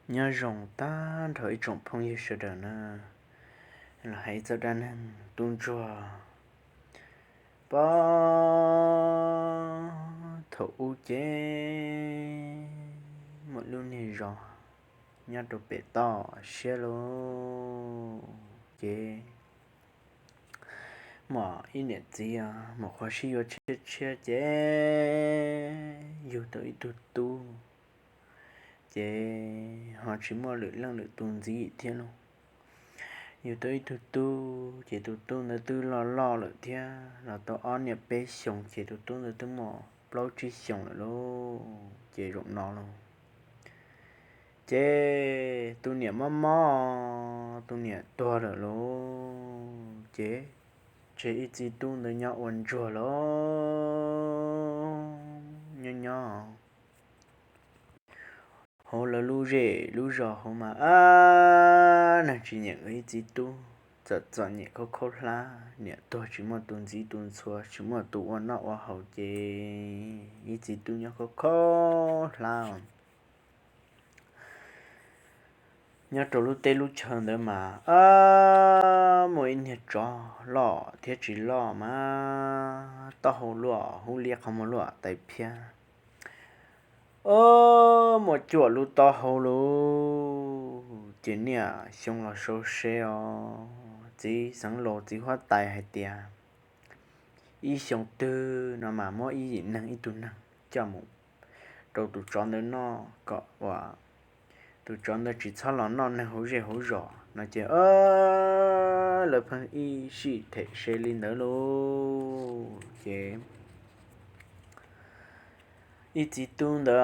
Nyob zoo tag nrho ib tsoom phooj ywg sawv daws na, los hais txog dab neeg tub ntsuag. Puag thaum ub ces muaj lub niag zos nyob rau pem toj siab lauj, ces muaj ib niam txiv os, muaj qhov sib yuav tshiab tshiab ces yug tau ib tug tub, ces ho tsis muaj lwm leej lwm tus ntxiv thiab lauj. Yug tau ib tug tub ces tus tub ntawd twb loj loj lawm thiab, los tau ob niaj peb xyoos ces tus tub ntawd twb muaj plaub tsib xyoos lawm lauj, ces zaum no lauj, ces tus niam mob mob, tus niam tuag lawm lauj, ces tseg ib txiv tub ntawd nyob ua ntsuag lauj, nyob nyob hauv lawv lub zej lub zos hauv mas, ab, neeg tsis nyiam nkawd ib txiv tub, txom txom nyem khaub khaub hlab, niam tuag tsis muaj tus ntxiv tus ntxhua, tsis muaj tus ua noj ua haus ces ib txiv tub nyob khaub khaub hlab. Nyob rau lub teb lub chaw ntawd mas, ab, muaj ib niag tsov loj thiab tsis loj mas taub hau luaj hub liab qhov muag luaj tais phiab. Ab, muaj cuaj lub taub hau lauj, ces niaj xyoo los sau se os, txiv xeev laus txiv huab tais hais tias ib xyoo twg no mas muab ib yim neeg ib tug neeg coj mus rau tus tsov ntawd noj kom uas tus tsov ntawd tsis txhob los noj neeg hauv zej hauv zos no ces, ab, lawv pheej ib sij them se li ntawd lauj, ces ib txiv tub ntawd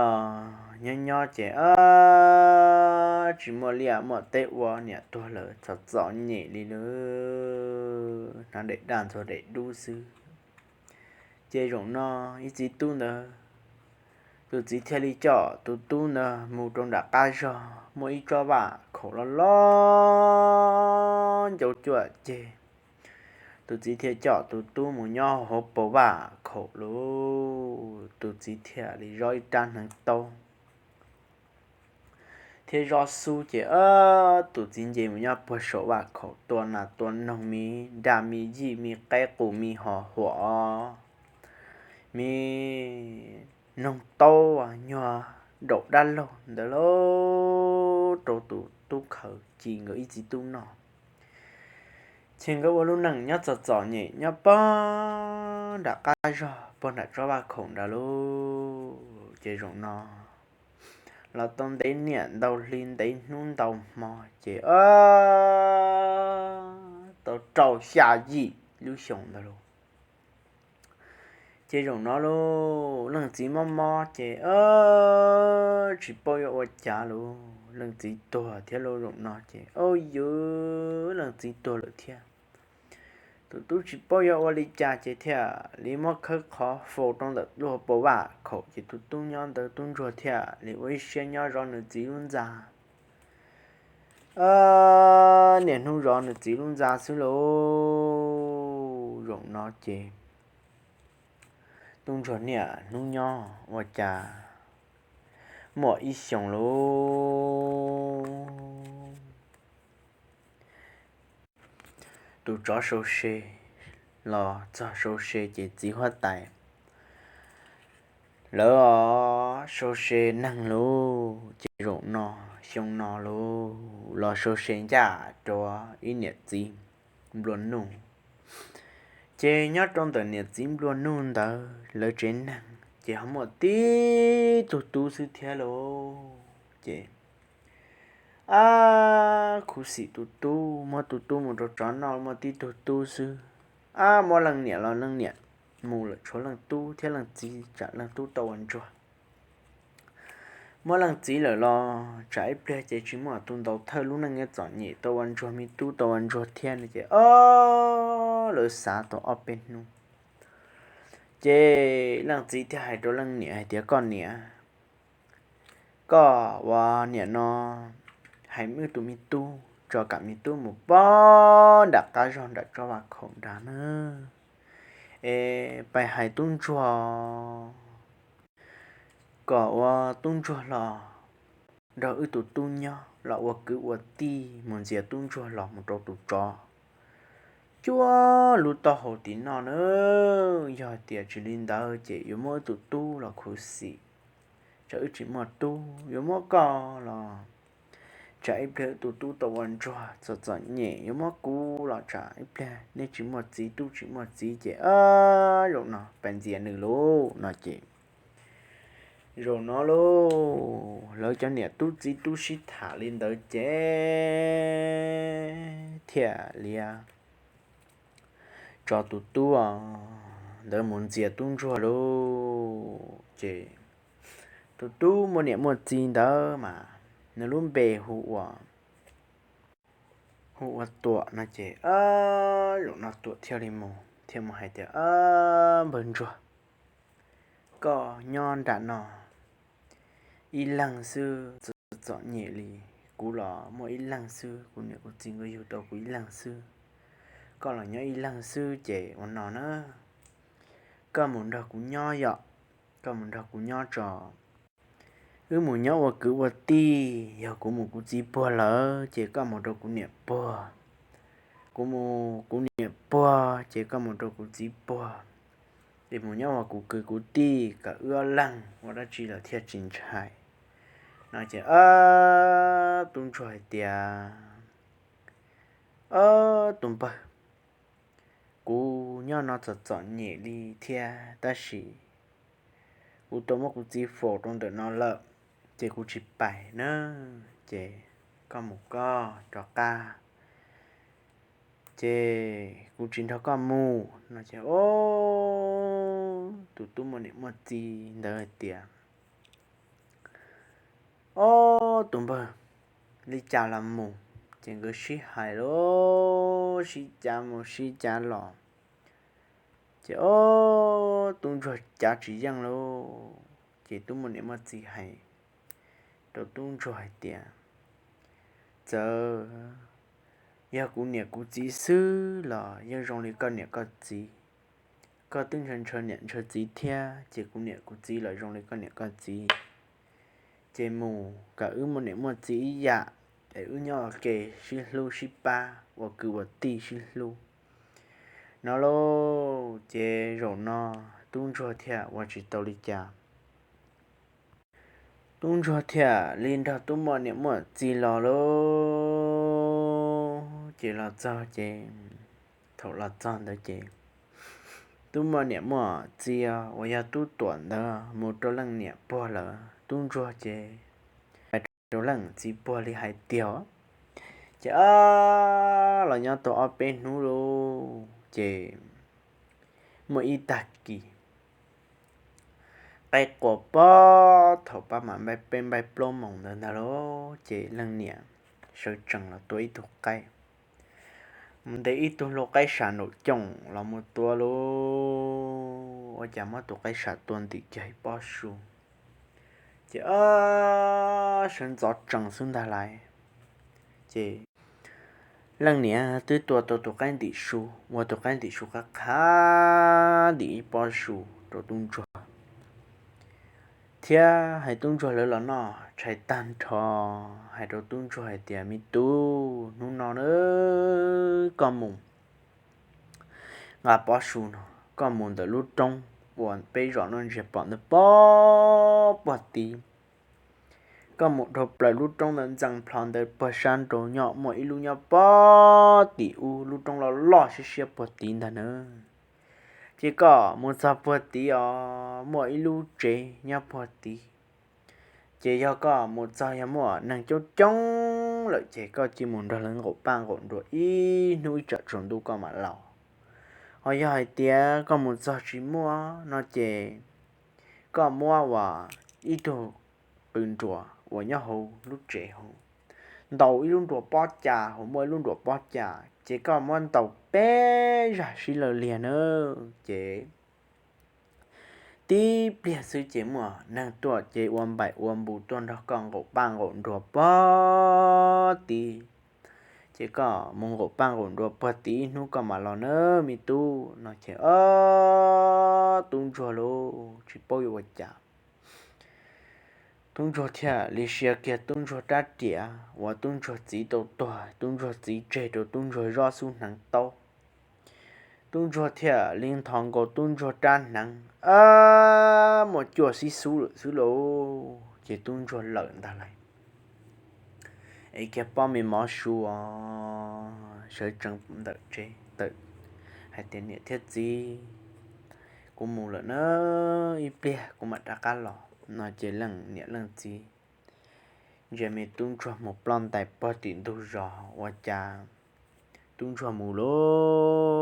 nyob nyob ces, ab, tsis muaj liaj muaj teb ua, niam tuag lawm txom txom nyem li lawm, hnav daim daj ntxuag daim dub xwb. Ces zaum no ib txiv tub ntawd, tus txiv thiaj li coj tus tub ntawd mus rau nram qab zog muaj ib tsob vaj khaum loj loj ncau cuaj ceg. Tus txiv thiaj coj tus tub mus nyob hauv paus vaj khaum lauj, tus txiv thiaj li zov ib rab hneev taub thiab zov xub ces, ab, tus txiv nce mus nyob puag saum vaj khaum tua nas tua noog, me nraj me yij me qaib qus me hos huam, me noog taub nyuag daum dab laug ntawd lauj, rau tus tub khaws ci nkawd ib txiv tub noj. Ces nkawd ua lub neej nyob txom txom nyem nyob puag nram qab zog puag nram tsob vaj khaum nrad lauj. Ces zaum no los tau ntev niaj ntau hli ntev hnub ntau hmo ces, ab, tau rau xya yim lub xyoo ntawd lauj. Ces zaum no lauj, leej txiv mob mob ces, ab, tsis paub yuav ua cas lauj, leej txiv tuag thiab lauj. Zaum no ces, au yus, leej txiv tuag lawm thiab. Tus tub tsis paub yuav ua li cas ces thiaj li muab khawb qhov faus rau ntawm lub paus vaj khaum ces tus tub nyob ntawd tub ntsuag thiaj li ua ib siab nyob zov nws txiv lub ntxa. Niaj hnub zov nws txiv lub ntxa xwb lauj. Zaum no ces tub ntsuag niaj hnub nyob ua cas muaj ib xyoos lauj, tus tsov sau se los txog sau se ces txiv huab tais lawv sau se neeg lauj. Ces zaum no, xyoo no lauj, los sau se ncaj rau ib niam txiv nplua nuj. Ces nyob rau ntawm niam txiv nplua nuj ntawd lawv tsev neeg ces ho muaj tib tug tub xwb thiab lauj. Ces, ab, khuv xim tus tub, muab tus tub mus rau tsov noj muaj tib tug tub xwb. Ab, muab leej niam los leej niam mus lawm, tshuav leej tub thiab leej txiv, tsam leej tub tau ua ntsuag. Muab leej txiv lawm los tsam ib pliag ces tsis muaj tus ntaus thawj lub neej nyob txom nyem tau ua ntsuag, me tub tau ua ntsuag thiab no ces, o, lawv xav tau ob peb hnub ces leej txiv thiaj hais rau leej niam hais tias, koj niam, koj ua niam no hais wb tus me tub tso kam me tub mus puag nram qab zog nram tsob vaj khaum nrad na, es pais hais tub ntsuag kom ua tub ntsuag los nrog wb tus tub nyob los ua kwv ua tij mus ntxias tub ntsuag los mus rau tus tsov cuab lub taub hau tim no na. Yog hais tias tsis li ntawd ces yuav muab wb tus tub los khuv xim, tsam wb tsis muaj tub, yuav muab koj los tsam ib pliag wb tus tub tau ua ntsuag txom txom nyem, yuav muab kuv los tsam ib pliag nej tsis muaj txiv, tub tsis muaj txiv ces zaum no pab ntxias nws lauj no ces zaum no lauj, lawv cov niam tub txiv tub sib tham li ntawd ces thiaj li tso tus tub ntawd mus ntxias tub ntsuag lauj. Ces tus tub muaj niam muaj txiv ntawd mas nws lub npe hu ua, hu ua Tuam no ces zaum no Tuam thiaj li mus thiaj mus hais tias, Npawg ntsuag, koj nyob nram no ib leeg xwb txom txom nyem li, kuv los muaj ib leeg xwb, kuv niam kuv txiv nkawd yug tau kuv ib leeg xwb, koj los nyob ib leeg xwb ces ua no na, koj mus nrog kuv nyob yom, koj mus nrog kuv nyob tso. Wb mus nyob ua kwv ua tij, yog kuv mus kuv txiv puag lawm ces koj mus rau kuv niam puag, kuv mus kuv niam puag ces koj mus rau kuv txiv puag, es mus nyob ua kuv kwv kuv tij kom wb ob leeg ua dab tsi los thiaj tsis ntshai no ces tub ntsuag hais tias, Tus npawg, kuv nyob no txom txom nyem li thiab tab sis kuv tau muab kuv txiv faus rau ntawm no lawm, ces kuv tsis pais na, ces koj mus koj rov qab, ces kuv tsis nrog koj mus no ces tus tub muaj niam muaj txiv ntawd hais tias, Ob, tus npawg, li cas los mus? Ces nkawd sib hais lauj, sib cav mus sib cav los, ces ob, tub ntsuag cav tsis yeej lauj. Ces tub muaj niam muaj txiv hais rau tub ntsuag hais tias, Txawm yog kuv niam kuv txiv xwb los yeej zoo li koj niam koj txiv. Koj twb ntshaw ntshaw niam ntshaw txiv thiab, ces kuv niam kuv txiv los zoo li koj niam koj txiv. Ces mus kom wb muaj niam muaj txiv ib yam, es wb nyob ua ke sib hlub sib pab ua kwv ua tij sib hlub no lauj. Ces zaum no tub ntsuag thiaj ua tsis tau li cas. Tub ntsuag thiaj li nrog tub muaj niam muaj txiv los lauj. Ces los txog ces, thaum los txog ntawd ces tub muaj niam muaj txiv uas yog tub Tuam ntawd mus rau leej niam puag lawm, tub ntsuag ces hais rau leej txiv puag li hais tias, ces ob, los nyob tau ob peb hnub lauj, ces muaj ib tag kis qaib qua pob, thaum pab mam npaib peb npaib plaub moos ntawd ntag lauj, ces leej niam sawv tsees los tua ib tug qaib, mus ntes ib tug hluas qaib sam nraum cooj los mus tua lauj. Ua cas muab tus qaib sam tua ntim kiag ib pob su, ces ob, sawv ntxov tsees xwb ntag lauj. Ces leej niam twb tua tau tus qaib ntim su, ua tus qaib ntim su qab qha ntim ib pob su rau tub ntsuag, thiab hais tub ntsuag lawv los noj tshais tag nrho, hais rau tub ntsuag hais tias, Me tub, hnub no na koj mus nqa pob su no, koj mus ntawm lub roob uas peb zos Noj Ntsiag pom ntawd pob puag tid. Koj mus dhau plaws lub roob ntawd ntxees plho ntawd puag sab nraud nyob muaj ib lub nyob pob tim ub, lub roob loj loj siab siab puag tid ntag na. Ces koj mus txog puag tid os, muaj ib lub tsev nyob puag tid. Ces yog koj mus txog yog muaj neeg coob coob lawm ces koj cia mus nrog lawv nqaum paj nqaum nruas ib hnub ib tsam tsaus ntuj koj mam los. Ho yog hais tias koj mus txog tsis muaj no ces koj muab ua ib tug qws nruas uas nyob hauv lub tsev hauv, ntaus ib lub nruas pob cas, hauv muaj ib lub nruas pob cas ces koj muab ntaus peb zag sib law liag na. Ces tib pliag xwb ces muaj neeg tuaj ces ua npaim ua npus tuaj nrog koj nqaum paj nqaum nruas puag tid. Ces koj mus nqaum paj nqaum nruas puag tid ib hnub koj mam los na me tub no ces ob, tub ntsuag lauj tsis paub yuav ua cas. Tub ntsuag thiaj li sia kiag tub ntsuag rab riam uas tub ntsuag txiv tau tuag tub ntsuag txiv tseg rau tub ntsuag zoj xub hneev taub. Tub ntsuag thiaj li nthos nkaus tub ntsuag rab hneev, muaj cuaj xib xub lawm xwb lauj, ces tub ntsuag lawm ntag lauj. Es kiag pob me mov su sawv tsees ntawm tsev tawm hais tias, Niam thiab txiv, kuv mus lawm na, ib pliag kuv mam rov qab los. No ces leej niam leej txiv ntsia me tub ntsuag mus ploj ntais puag tim ntug zos ua cas tub ntsuag mus lauj.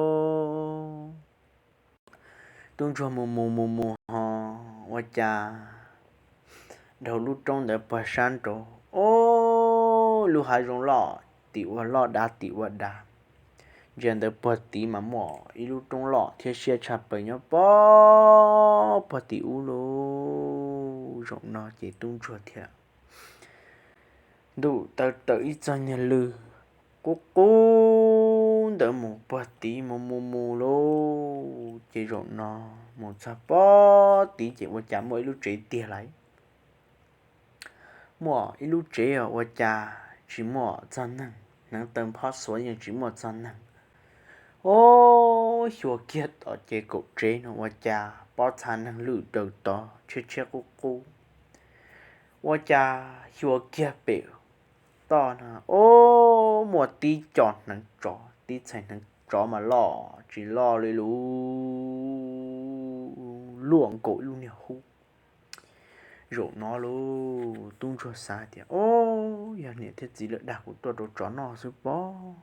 Tub ntsuag mus mus mus mus ho ua cas dhau lub roob ntawd puag sab nraud, o, lub hav zoov loj tim ua loj dav tim ua dav. Ntsia ntawd puag tid mas muaj ib lub roob loj thiab siab tshaj plaws nyob puag tim ub lauj. Zaum no ces tub ntsuag thiaj ntuj taw raws ib txog niag lw qub qub ntawd mus puag tid mus mus mus lauj. Ces zaum no mus txog puag tid ces ua cas muaj ib lub tsev tiag lauj. Muaj ib lub tsev ua cas tsis muaj txog neeg, hneev taw phob xuav yeej tsis muaj txog neeg. O, xyuas kiag tom ces kaum tsev no ua cas pob txha neeg lwj daws tod tshiab tshiab qub qub. Ua cas xyuas kiag pem toj no, o, muaj tib co hneev tsov, tib txhais hneev tsov mas loj tsis loj li lub luaj nkaus ib lub niag hub. Zaum no lauj, tub ntsuag xav tias, O, yog niam thiab txiv lawv dag kuv tuaj rau tsov noj xwb pob.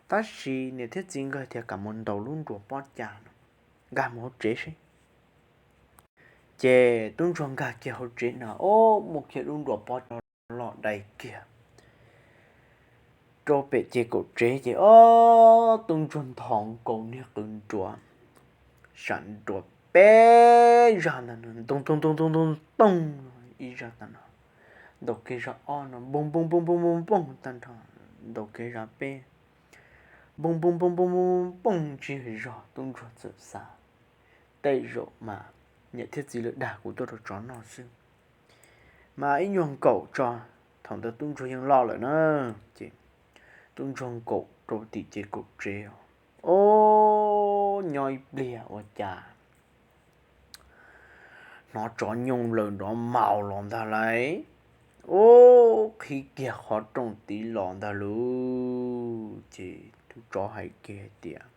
Tab sis niam thiab txiv nkawd tias kam mus ntaus lub nruas pob cas no, nkag mus hauv tsev seb. Ces tub ntsuag nkag kiag hauv tsev no, o, muaj kiag lub nruas pob cas loj dai kiag rau pem ces kaum tsev ces, o, tub ntsuag nthos nkaus niag qws nruas, sam nruas peb zag ntag no, ntoo toog toog toog toog toog, ib zag tag no, ntaus kiag zag ob no, npoo npoo npoo npoo npoo npoo tag nrho, ntaus kiag zag peb, npoo npoo npoo npoo npoo npoo ntsig zog. Tub ntsuag txawm xav, Tej zaum mas niam thiab txiv lawv dag kuv tuaj rau tsov noj xwb, mas ib nyuag nkaum tso. Thaum ntawd tub ntsuag yeej loj lawm na, ces tub ntsuag nkaum rau tim ces kaum tsev os. O, nyob ib pliag ua cas hnov tsov nyooj lawm nrov maus los ntag lauj. O, qhib kiag qhov rooj tid los ntag lauj. Ces tus tsov hais kiag hais tias,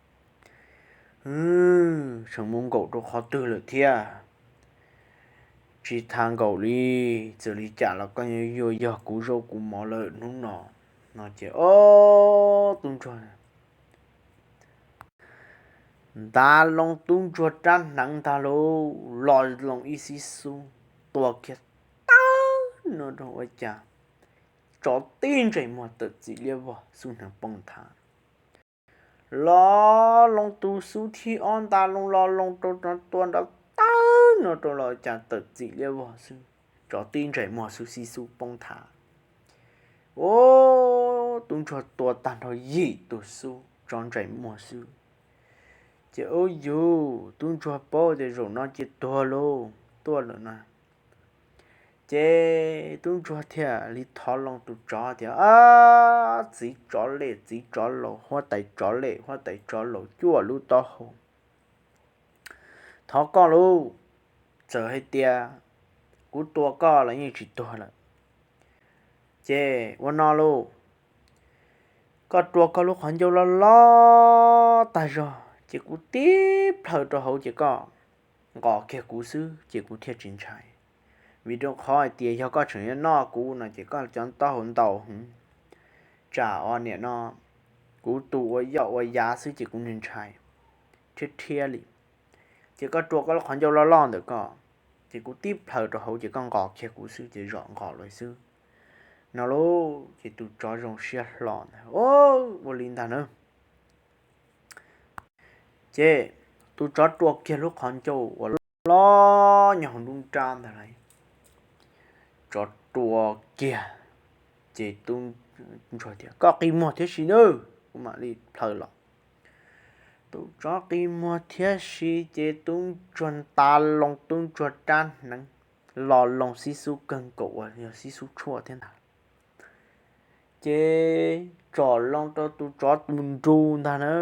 Seem mus nkaum rau qhov twg lawm thiab? Tsis tas nkaum li, txawm li cas los koj yuav yog kuv zaub kuv mov lawm hnub no. No ces, o, tub ntsuag ntav loo tub ntsuag rab hneev ntag lauj, lo loo ib xib xub, tua kiag tawg no rau ua cas tsov tib ntsais muag tawm txim liab vog xub hneev poob thav. Lo loo tus xub thib ob ntav loo lo loo rau tua nrov tawg no rau los cas tawm txim liab vog xwb, tsov tib ntsais muag xwb xib xub poob thav. O, tub ntsuag tua tag nrho yim tus xub tsov ntsais muag xwb. Ces ub yus tub ntsuag paub tias zaum no ces tuag lauj, tuaj lawm na. Ces tub ntsuag thiaj li thov loo tus tsov tias, Txiv tsov lej txiv tsov laus, huab tais tsov lej huab tais tsov laus cuaj lub taub hau, thov koj lauj, txawm hais tias kuv tua koj los yeej tsis tuag lawm. Ces ua no lauj, koj rua koj lub qhov ncauj loj loj tag zog ces kuv tib plhaws rau hauv ces koj nqos kiag kuv xwb ces kuv thiaj tsis ntshai. Vim rau qhov hais tias yog koj tseem yuav noj kuv no ces koj cov taub hau ntau heev, tsam ua niam no kuv tus ua yoj ua yav xwb ces kuv ntshai rhiab rhiab li. Ces koj rua koj lub qhov ncauj loj loj ntawm koj, ces kuv tib plhaws rau hauv ces koj nqos kiag kuv xwb ces zom nqos los xwb. No lauj, ces tus tsov zoo siab hlo ntag, ua li ntag na. Ces tus tsov rua kiag lub qhov ncauj uas loj nyob hauv nruab nrab ntag lauj. Tsov rua kiag, ces tub ntsuag tias, Koj qi muag thiab si nawb, kuv mam li plhaws los. Tus tsov qi muag thiab si ces tub ntsuag ntav loo tub ntsuag rab hneev, lo loo xib xub kawg nkaus uas yog xib xub tshuaj thiab ntag. Ces tsom loo rau tus tsov tus nru ntag na.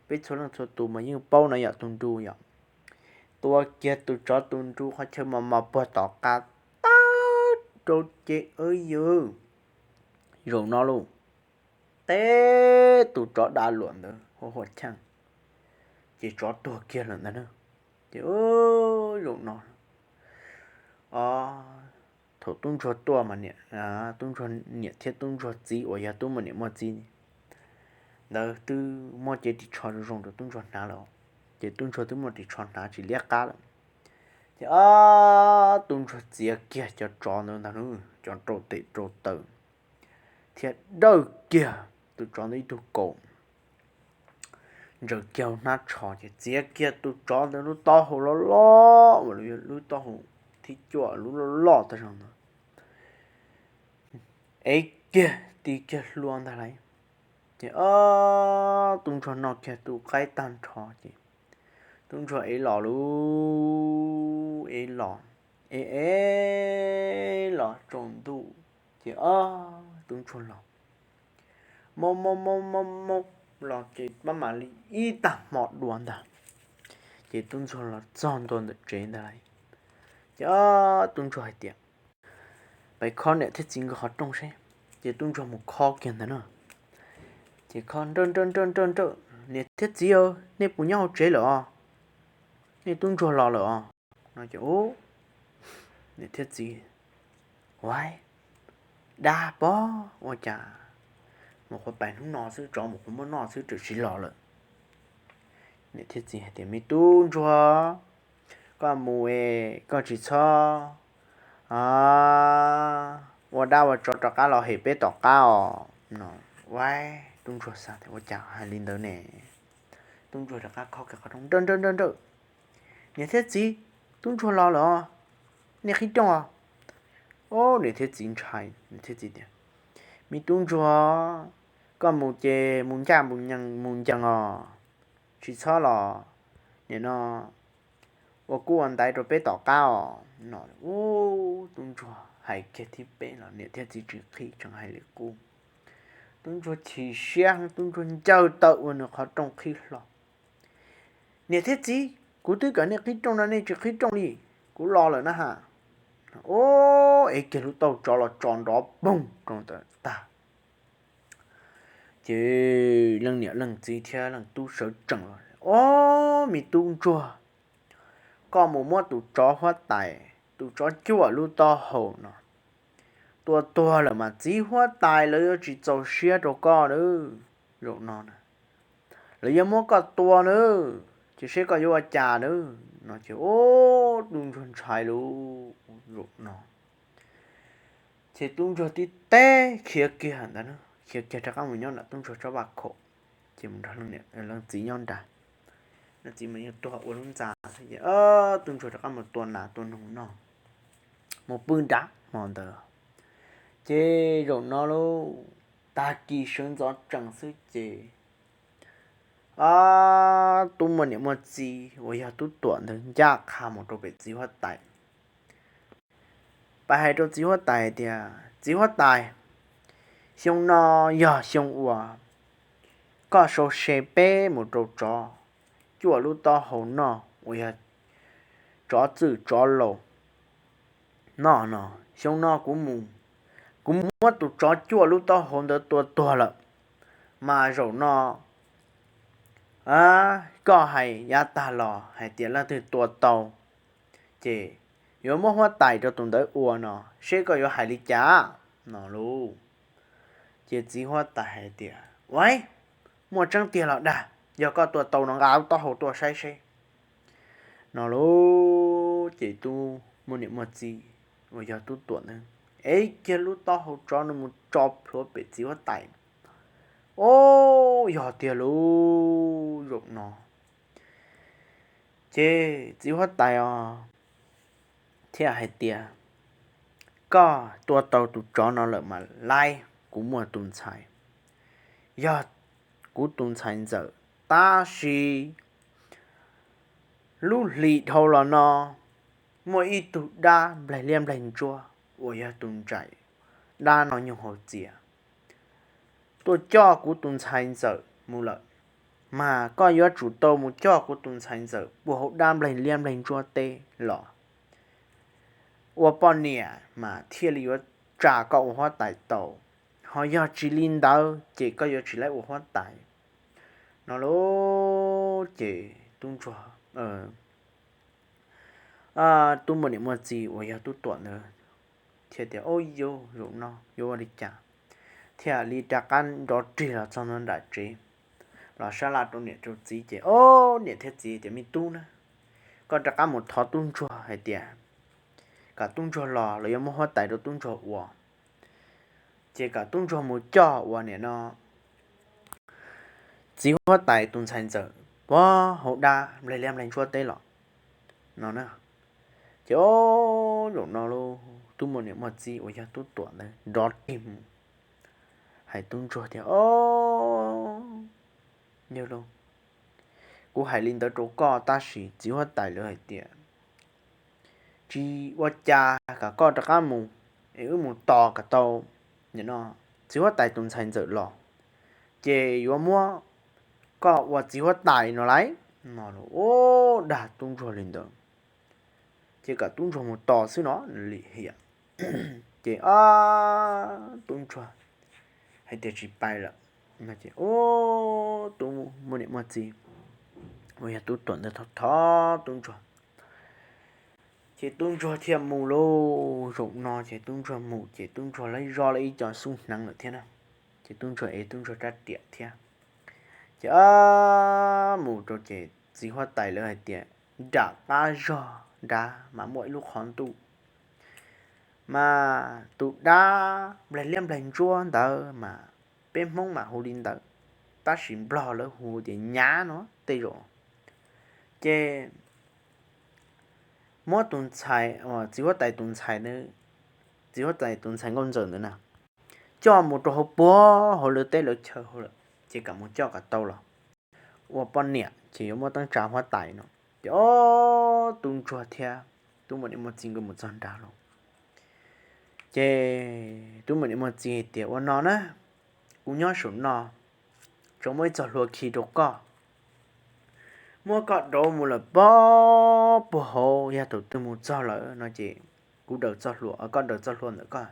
Peb txhua leej txhua tus mas yeej paub na yom, tus nru yom. Tua kiag tus tsov tus nru qhov chaw mos mos puag tom qab tag rau ces ua yog zaum no lauj, teb tus tsov da luam ntawd hua hua cheej, ces tsov tuag kiag lawm ntag na. Ces zaum no thaum tub ntsuag tuaj mas tub ntsuag niam thiab tub ntsuag txiv uas yog tub muaj niam muaj txiv ntawd twb muab cev ris tsho zoo zoo rau tub ntsuag hnav lawm, ces tub ntsuag twb muaj ris tsho hnav tsis liab qab lawm. Ces ob tub ntsuag txiav kiag cov tsov ntawd ntag, cov rau tes rau taw thiab dawj kiag tus tsov ntawd ib tug kaus, ntsaws kiag hauv hnab tsho ces txiav kiag tus tsov ntawd lub taub hau loj loj uas lub taub hau thib cuaj lub loj loj tag zog ntawd, ev kiag ti kiag hlua ntag lauj. Ces ob tub ntsuag noj kiag tus qaib tag nrho ces tub ntsuag ev los lauj, ev los, ev ev los tsaus ntuj ces ob tub ntsuag los moo moo moo moo moo los ces maj mam li ib tag hmo dua ntag, ces tub ntsuag los txog ntua ntawm tsev ntag lauj. Ces ob tub ntsuag hais tias, peb khob niam thiab txiv nkawd qhov rooj seb. Ces tub ntsuag mus khob kiag ntawd na. Ces khob nrawj nrawj nrawj nrawj nrawj, niam thiab txiv, nej puas nyob hauv tsev lawm os? Nej tub ntsuag los lawm os. No ces niam thiab txiv, ua, dab pog ua cas mus qhuav pais hnub no xwb, tsov mus qhuav muab noj xwb tseem tsis los lawm. Niam thiab txiv hais tias, me tub ntsuag, koj mus es koj tsis txhob ua dab ua tsov rov qab los hem peb tom qab os. No, ua, tub ntsuag xav tias ua cas hais li ntawd ne. Tub ntsuag rov qab khob kiag qhov rooj nrawj nrawj nrawj nrawj, niam thiab txiv, tub ntsuag los lawm os, nej qhib rooj os. Ob niam thiab txiv ntshai, niam thiab txiv tias, me tub ntsuag, koj mus ces mus ncaj mus ncees os, tsis txhob los nim no ua kub ua ntaiv rau peb tom qab os. No, ub, tub ntsuag hais kiag thib peb los niam thiab txiv tsis qhib, tseem hais li qub. Tub ntsuag chim siab, tub ntsuag ncaws tawm ua nws qhov rooj qhib hlo. Niam thiab txiv, kuv twb kom nej qhib rooj no nej tsis qhib rooj li, kuv los lawm na ha. Ub, ev kiag lub taub hau tsov los tso nrov poog rau ntawd tag. Ces leej niam leej txiv thiab leej tub sawv tsees los, ob, me tub ntsuag, koj mus muab tus tsov huab tais, tus tsov cuaj lub taub hau no tua tuag lawm mas txiv huab tais lawv yuav tsis txaus siab rau koj nawb. Zaum no na, lawv yuav muab koj tua nawb, ces seb koj yuav ua cas nawb. No ces ub, tub ntsuag ntshai lauj. Zaum no ces tub ntsuag tib teb khiav kiag ntawd, khiav kiag rov qab mus nyob nram tub ntsuag tsob vaj khaum, ces mus nrog leej txiv nyob nrad. Leej txiv mas yeej tuag ua lub ntxa, tub ntsuag rov qab mus tua nas tua noog noj, mus pw nrad hmo ntawd. Ces zaum no lauj, tag kis sawv ntxov tsees xwb ces ob tub muaj niam muaj txiv uas yog tub tuam ntawd ncaj qha mus rau pem txiv huab tais. Pais hais rau txiv huab tais hais tias, txiv huab tais, xyoo no yog xyoo uas koj sau se peb mus rau tsov cuaj lub taub hau noj uas yog tsov txwj tsov laus noj no. Xyoo no kuv mus, kuv mus muab tus tsov cuaj lub taub hau ntawd tua tuag lawm, mas zaum no koj hais yav tag los hais tias leej twg tua tau ces yuav muab huab tais rau tus ntawd ua no, seb koj yuav hais li cas no lauj. Ces txiv huab tais hais tias, ua, muaj tseeb tiag los dag, yog koj tua tau no nqa lub taub hau tuaj saib seb no lauj. Ces tub muaj niam muaj txiv uas yog tub tuam ntawd ev kiag lub taub hau tsov no mus tso plhuav pem txiv huab tais. Ob, yog tiag lauj. Zaum no ces txiv huab tais os thiaj hais tias, koj tua tau tus tsov no lawm mas laib, kuv muaj tus ntxhais, yog kuv tus ntxhais ntxawm, tab sis lub hlis dhau los no muaj ib tug dab nplaig liab nplaig ntsuab uas yog tus ntxhais dab no nyoog hauv txias tuaj coj kuv tus ntxhais ntxawm mus lawm, mas koj yuav tsum tau mus coj kuv tus ntxhais ntxawm puag hauv dab nplaig liab nplaig ntsuab teb los ua poj niam mas thiaj li yuav tsa koj ua huab tais tau, ho yog tsis li ntawd ces koj yuav tsis laib ua huab tais no lauj. Ces tub ntsuag, tub muaj niam muaj txiv uas yog tub tuam ntawd thiaj tias, Au, yog zaum no yuav ua li cas? Thiaj li rov qab nrov rig los txog nram tsev los sab laj rau niam rau txiv ces, Au, niam thiab txiv, tias, Me tub na, koj rov qab mus thov tub ntsuag hais tias kom tub ntsuag los, lawv yuav muab huab tais rau tub ntsuag ua. Ces kom tub ntsuag mus coj ua niam no txiv huab tais tus ntxhais ntxawm puag hauv dab nplaig liab nplaig ntsuab teb los no na. Ces, Au, zaum no lauj, tub muaj niam muaj txiv uas yog tub tuam ntawd nrov rig mus hais tub ntsuag tias, Au, yog lauj, kuv hais li ntawd rau koj tab sis txiv huab tais lawv hais tias tsis ua cas, kom koj rov qab mus es wb mus tos kom tau txiv huab tais tus ntxhais ntxawm los, ces yuav muab koj ua txiv huab tais no lauj. No los, Au, dag tub ntsuag li ntawd, ces kom tub ntsuag mus tos xwb no, lim hiam. Ces, Au, tub ntsuag hais tias tsis pais lawm. Ces, Au, tub muaj niam muaj txiv uas yog tub tuam ntawd thov tub ntsuag, ces tub ntsuag thiaj mus lauj. Zaum no ces tub ntsuag mus ces tub ntsuag laib zoj lawm ib co xub hneev lawm thiab na. Ces tub ntsuag ev tub ntsuag rab riam thiab. Ces, Au, mus rau ces txiv huab tais lawv hais tias nram qab zog nrad mas muaj ib lub qhov ntuj, mas tus dab nplaig liab nplaig ntsuab ntawd mas peb Hmoob mas hu li ntawd, tab sis Nplog lawv hu tias nyav no tej zaum. Ces muab tus ntxhais, txiv huab tais tus ntxhais, txiv huab tais tus ntxhais nkauj ntxawm ntawd na, coj mus rau hauv puag hauv lawv teb lawv chaw hauv lawm, ces kom mus coj kom tau los ua poj niam ces yuav muab teeb tsa huab tais no. Ces, Au, tub ntsuag thiab tub muaj niam muaj txiv nkawd mus txog nrad lauj. Ces tub muaj niam muaj txiv hais tias, Ua no na, kuv nyob saum no, tsuas muaj ib txoj hlua khi rau koj, muab koj dauv mus lawm puag hauv, yog thaum twg mus txog lawm no ces kuv daws txoj hlua, koj daws txoj hlua ntawm koj,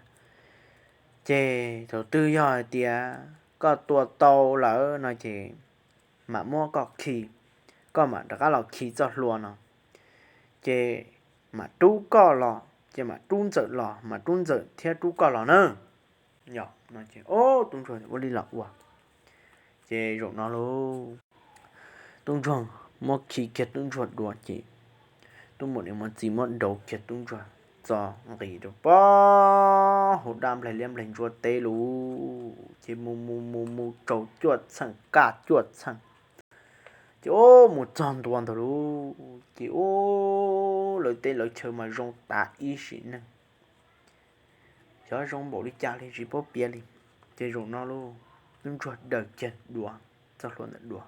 ces thaum twg yog hais tias koj tua tau lawm no ces mam muab koj khi, koj mam rov qab los khi txoj hlua no, ces mam rub koj los, ces mam rub ntxawm los, mam rub ntxawm thiab rub koj los na. Yog no ces, Au, tub ntsuag ua li los ua. Ces zaum no lauj, tub ntsuag muab khi kiag tub ntsuag dua ces tub muaj niam muaj txiv muab dauv kiag tub ntsuag txo nqis rau puag hauv dab nplaig liab nplaig ntsuab teb lauj. Ces mus mus mus mus rau cuaj txheej kaj cuaj txheej, ces, Au, mus txog ntua ntag lauj. Ces, Au, lawv teb lawv chaw mas zoo tas ib sim neej, xyov zoo npaum li cas li tsis paub piav li. Ces zaum no lauj, tub ntsuag daws kiag duav, txoj hlua ntawm duav,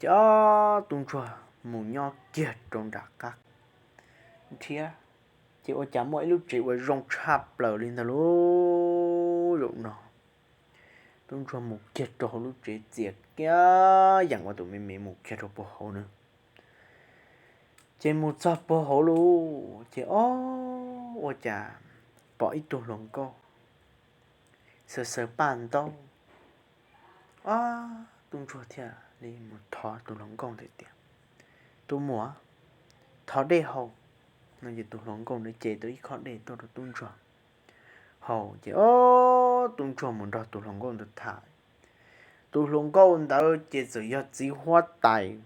ces, Au, tub ntsuag mus nyob kiag rau nram qab thiab, ces ua cas muaj ib lub tsev uas zoo tshaj plaws li ntag lauj. Zaum no tub ntsuag mus kiag rau hauv lub tsev, txias kiag yeem ua tus me me mus kiag rau puag hauv na. Ces mus txog puag hauv lauj, ces, Au, ua cas pom ib tug hluas nkauj xaws xaws paj ntaub. Au, tub ntsuag thiaj li mus thov tus hluas nkauj ntawd tias, Tub muam, thov dej haus. No ces tus hluas nkauj ntawd ce tau ib khob dej tuaj rau tub ntsuag haus. Ces, Au, tub ntsuag mus nrog tus hluas nkauj ntawd tham. Tus hluas nkauj ntawd ces txawm yog txiv huab tais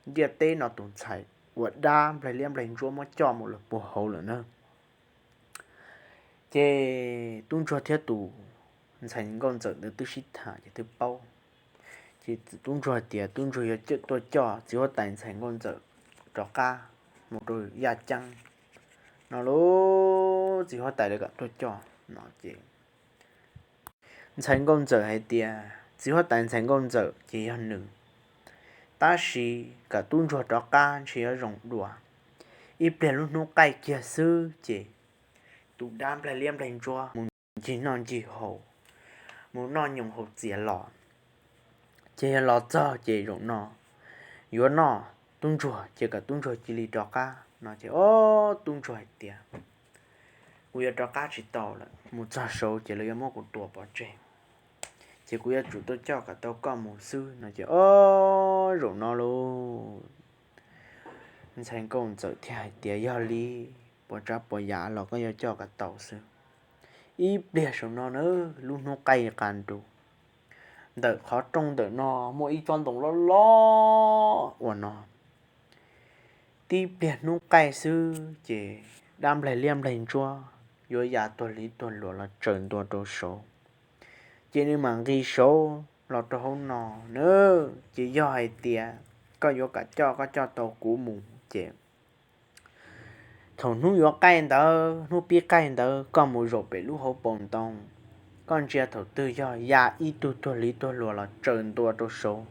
ntiaj teb no tus ntxhais uas dab nplaig liab nplaig ntsuab muab coj mus lawm puag hauv lawm na. Ces tub ntsuag thiab tus ntxhais nkauj ntxawm ntawd twb sib tham ces twb paub. Ces tub ntsuag tias tub ntsuag yuav tuaj coj txiv huab tais ntxhais nkauj ntxawm rov qab mus rau yaj ceeb no lauj, txiv huab tais lawv kom tuaj coj no ces ntxhais nkauj ntxawm hais tias txiv huab tais ntxhais nkauj ntxawm ces yog nws, tab sis kom tub ntsuag rov qab ntshe yuav zoo dua, Ib pliag lub hnub qaij kiag xwb ces tus dab nplaig liab nplaig ntsuab mus ncig noj ncig haus, mus noj nyoos haus txias los, ces yog los txog ces zaum no yuav noj tub ntsuag ces kom tub ntsuag cia li rov qab no ces ob tub ntsuag hais tias, kuv yuav rov qab tsis tau lawm, mus txog saud ces lawv yuav muab kuv tua pov tseg, ces kuv yuav tsum tuaj coj kom tau koj mus xwb no ces ob zaum no lauj, ntxhais nkauj ntxawm thiaj hais tias yog li, puas tsav puas yam los koj yuav coj kom tau xwb. Ib pliag saum no na, lub hnub qaij qas nrus, ntawm qhov rooj ntawm no muaj ib tsob ntoo loj loj ua no. Tib pliag hnub qaij xwb ces dab nplaig liab nplaig ntsuab yuav ya tuag liv tuag luas los tsaws ntua rau saud, ces nws mam nqis saud los rau hauv no na. Ces yog hais tias koj yuav kam coj, koj coj tau kuv mus ces thaum hnub yuav qaij ntawd, hnub pib qaij ntawd koj mus zaum pem lub hauv paus ntoo, koj ntsia thaum twg yog ya ib tug tuag liv tuag luas los tsaws ntua rau saud,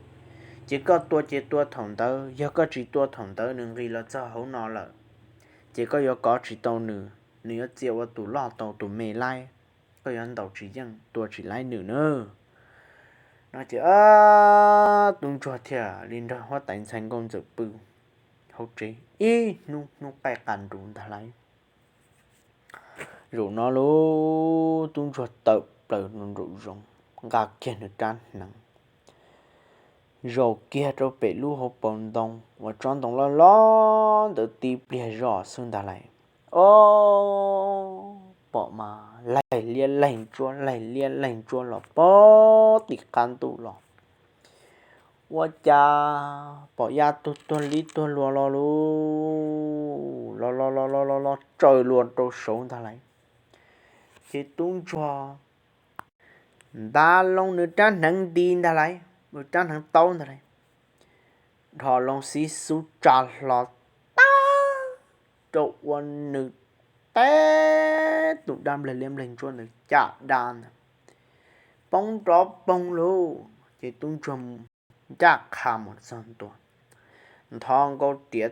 ces koj tua ces tua thaum ntawd, yog koj tsis tua thaum ntawd nws nqis los txog hauv no lawm, ces koj yuav kov tsis tau nws, nws yuav txia ua tus loj tau tus me laib, koj yuav ntaus tsis yeej tua tsis laib nws na. No ces tub ntsuag thiaj li nrog huab tais ntxhais nkauj ntxawm pw hauv tsev ib hnub, hnub qaij qas nrus ntag lauj. Zaum no lauj, tub ntsuag tawm plaws nraum zoov, nqa kiag nws rab hneev, zaum kiag rau pem lub hauv paus ntoo uas tsob ntoo loj loj ntawd tib pliag zoj xwb ntag lauj. Ob, pom mas laig liab laig ntsuab, laig liab laig ntsuab los pog tim qab ntuj los. Ua cas pom ya tug tuag liv tuag luas los lauj, los los los los los los tsaws luas rau saud ntag lauj. Ces tub ntsuag nta loo nws rab hneev nti ntag lauj, nws rab hneev taub ntag lauj, dhos loo xib xub tsa hlo tag rau ua nws teb tus dab nplaig liab nplaig ntsuab ntawd caj dab ntag, poob nrov poog lauj. Ces tub ntsuag ncaj qha mus txog ntua, nthos nkaus riam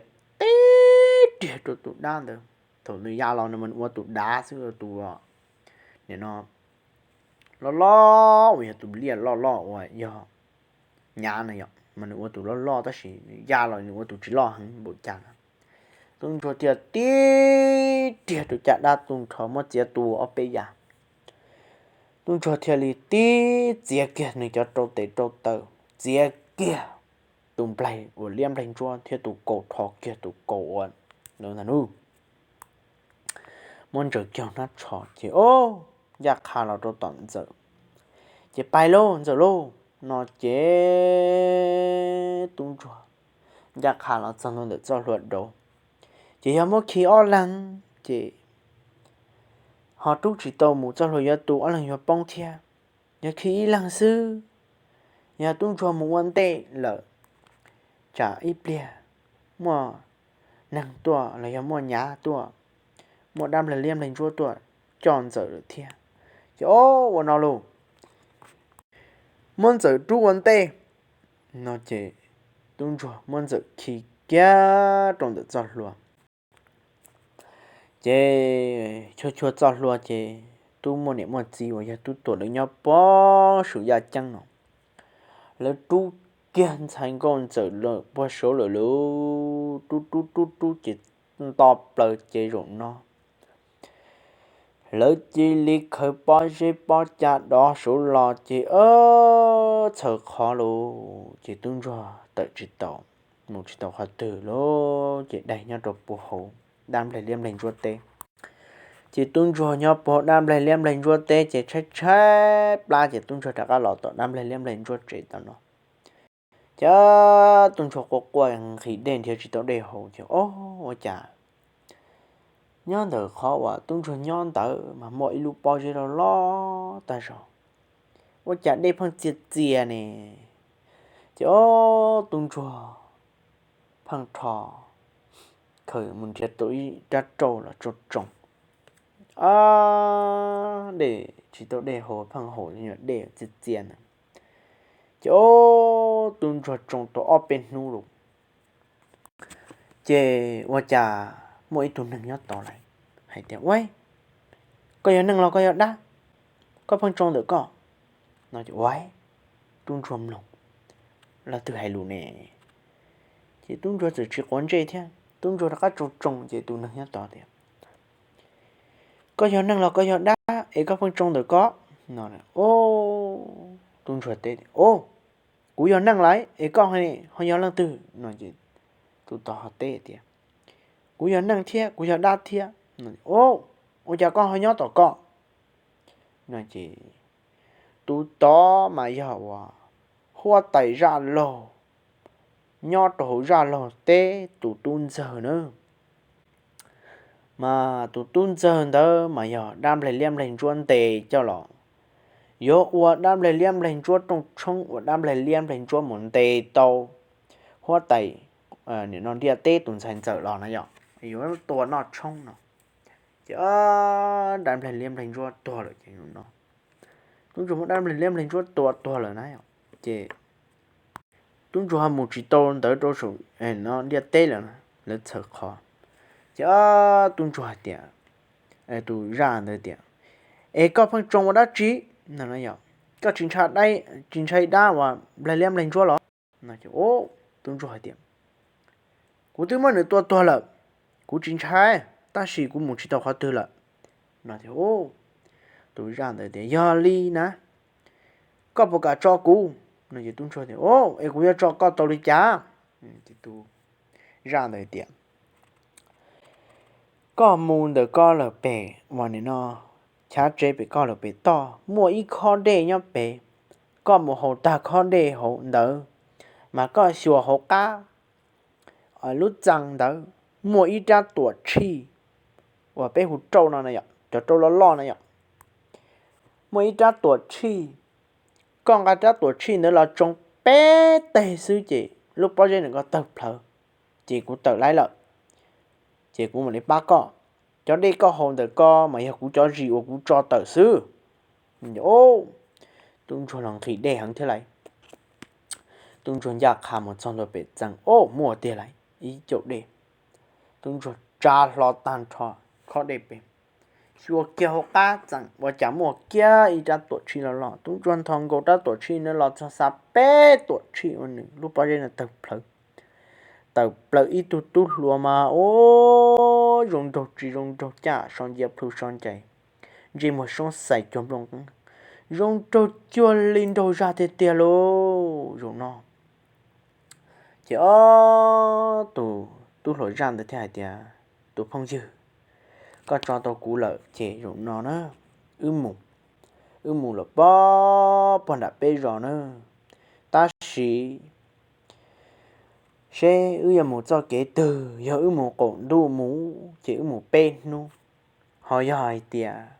tib riam rau tus dab ntawd. Thaum nws ya los nws mas nws ua tus dav xwb, ua tus, nim no loj loj uas yog tus liaj loj loj uas yog nyav na yom, mas nws ua tus loj loj tab sis nws ya los nws ua tus tsis loj heev npaum cas na. Tub ntsuag thiaj tib riam rau caj dab tu nrho muab txiav tu ob peb yam. Tub ntsuag thiaj li tib txiav kiag nws cov rau tes rau taw, txiav kiag tus nplaig uas liab nplaig ntsuab thiab tus kaus rho kiag tus kaus uas ntawd ntag nub. Muab ntsaws kiag hnab tsho ces ob, ncaj qha los rau tom ntxawm. Ces pais lauj ntxawm lauj no ces tub ntsuag ncaj qha los txog ntua ntawm txoj hlua dauv. Ces yog muab khi ob leeg ces ho rub tsis tau mus, txoj hlua yuav tu ob leeg yuav poob thiab. Yog khi ib leeg xwb, yog tub ntsuag mus ua ntej lawm, tsam ib pliag muaj neeg tuaj los yog muaj nyav tuaj, muaj dab nplaig liab nplaig ntsuab tuaj coj ntxawm lawm thiab. Ces ob, ua no lauj, muab ntxawm rub ua ntej no ces tub ntsuag muab ntxawm khi kiag rau ntawm txoj hlua. Ces chua chua txoj hlua ces tub muaj niam muaj txiv uas yog tub tuam lawv nyob puag saum yaj ceeb no, lawv rub kiag ntxhais nkauj ntxawm lawm puag saud lawm lauj, rub rub rub rub ces nto plaws ces zaum no lawv cia li khawv pob zeb pob cag dov saud los ces ob, txhaws qhov lauj, ces tub ntsuag tawm tsis tau, mus tsis tau qhov twg lauj, ces daig nyob rau puag hauv dab nplaig liab nplaig ntsuab teb. Ces tub ntsuag nyob puag hauv dab nplaig liab nplaig ntsuab teb ces tshaib tshaib plab ces tub ntsuag rov qab los tom dab nplaig liab nplaig ntsuab tsev tau no. Ces tub ntsuag quaj quaj nqhis dej nrhiav tsis tau dej haus ces ob, ua cas nyob ntawm qhov uas tub ntsuag nyob ntawd mas muaj ib lub pob zeb loj loj tag zog, ua cas dej pheej txias txias ne. Ces ob, tub ntsuag pheej rho khaws mus nrhiav tau ib rab rauj los tsoo tsoo, ob, dej tsis tau dej haus pheej haus dej txias txias ntawd. Ces ob, tub ntsuag tsoo tau ob peb hnub lauj, ces ua cas muaj ib tug neeg nyob tod lawm hais tias, Ua, koj yog neeg los koj yog dab? Koj pheej tsoo ntawm koj no. Ces ua, tub ntsuag mloog leej twg hais lus ne, ces tub ntsuag txawm tsis quav ntsej thiab, tub ntsuag rov qab tsoo tsoo ces tus neeg nyob tod tias, Koj yog neeg los koj yog dab es koj pheej tsoo ntawm koj no? Tub ntsuag teb, Kuv yog neeg lawm es koj ho yog leej twg no? Ces tus tod ho teb tias, Kuv yog neeg thiab kuv yog dab thiab. Ua cas koj ho nyob tom koj no? Ces tus tod mas yog uas huab tais zaj laug, nyob rau hauv zaj laug teb tus tub ntxawg na. Mas tus tub ntxawg ntawd mas yog dab nplaig liab nplaig ntsuab ntes coj los, yuav ua dab nplaig liab nplaig ntsuab rooj tshoob, ua dab nplaig liab nplaig ntsuab mus ntes tau huab tais, nim no ntiaj teb tus ntxhais ntxawm los na yom, yuav tua noj tshoob no. Ces dab nplaig liab nplaig ntsuab tuag lawm ces no, tub ntsuag muab dab nplaig liab nplaig ntsuab tua tuag lawm na yom, ces tub ntsuag ho mus tsis tau ntawd rau saum no ntiaj teb lawm, lawv txhawm qhov. Ces tub ntsuag hais tias, tus zaj ntawd tias, Es koj pheej tsoo ua dab tsi no? Koj tsis ntshai dab uas nplaig liab nplaig ntsuab los? Tub ntsuag hais tias, Kuv twb muab nws tua tuag lawm, kuv tsis ntshai, tab sis kuv mus tsis tau qhov twg lawm no. Tus zaj ntawd tias, Yog li na, koj puas kam tso kuv no? Ces tub ntsuag tias, Es kuv yuav tso koj tau li cas? Zaj ntawd tias, Koj mus ntawm koj lawm pem uas nim no chav tsev pem koj lawm pem toj muaj ib khob dej nyob pem. Koj mus haus tag khob dej hauv ntawd, mas koj xyuas hauv qab lub txee ntawd muaj ib rab tuam tshij uas peb hu rauj no, cov rauj loj loj na yom. Muaj ib rab tuam tshij, koj nqa rab tuam tshij ntawd los tsoo peb teg xwb ces lub pob zeb ntawm koj tawg plhawv, ces kuv tawm laib lawm, ces kuv mam li pab koj. Cov dej koj haus ntawm ko mas yog kuv cov zis uas kuv tso tawm xwb. Tub ntsuag los nqhis dej heev thiab lais. Tub ntsuag ncaj qha mus txog ntua pem txee, o, muaj tiag lais ib caum dej. Tub ntsuag tsa hlo tag nrho khob dej pem, xyuas kiag hauv qab txee ua cas muaj kiag ib rab tuam tshij loj loj. Tub ntsuag nthos nkaus rab tuam tshij na los txog xa peb tuam tshij ua nws lub pob zeb no tawg plhawv. Tawm plaws ib tug tub hluas mas, o, zoo nraug tsis zoo nraug, caj so ncia plhu so ncais, ntsej muag soob xais cuag nplooj qeeb, zoo nraug cuag li nraug zaj tiag tiag lauj zaum no. Ces ob tug tub hluas zaj ntawd thiaj hais tias, Tus phooj ywg, koj tso tau kuv lawm ces zaum no na, wb mus, wb mus lawm pog pog nram peb zos na, tab sis seb wb yuav mus txoj kev twg, yog wb mus qaum ntuj mus ces wb mus peb hnub, ho yog hais tias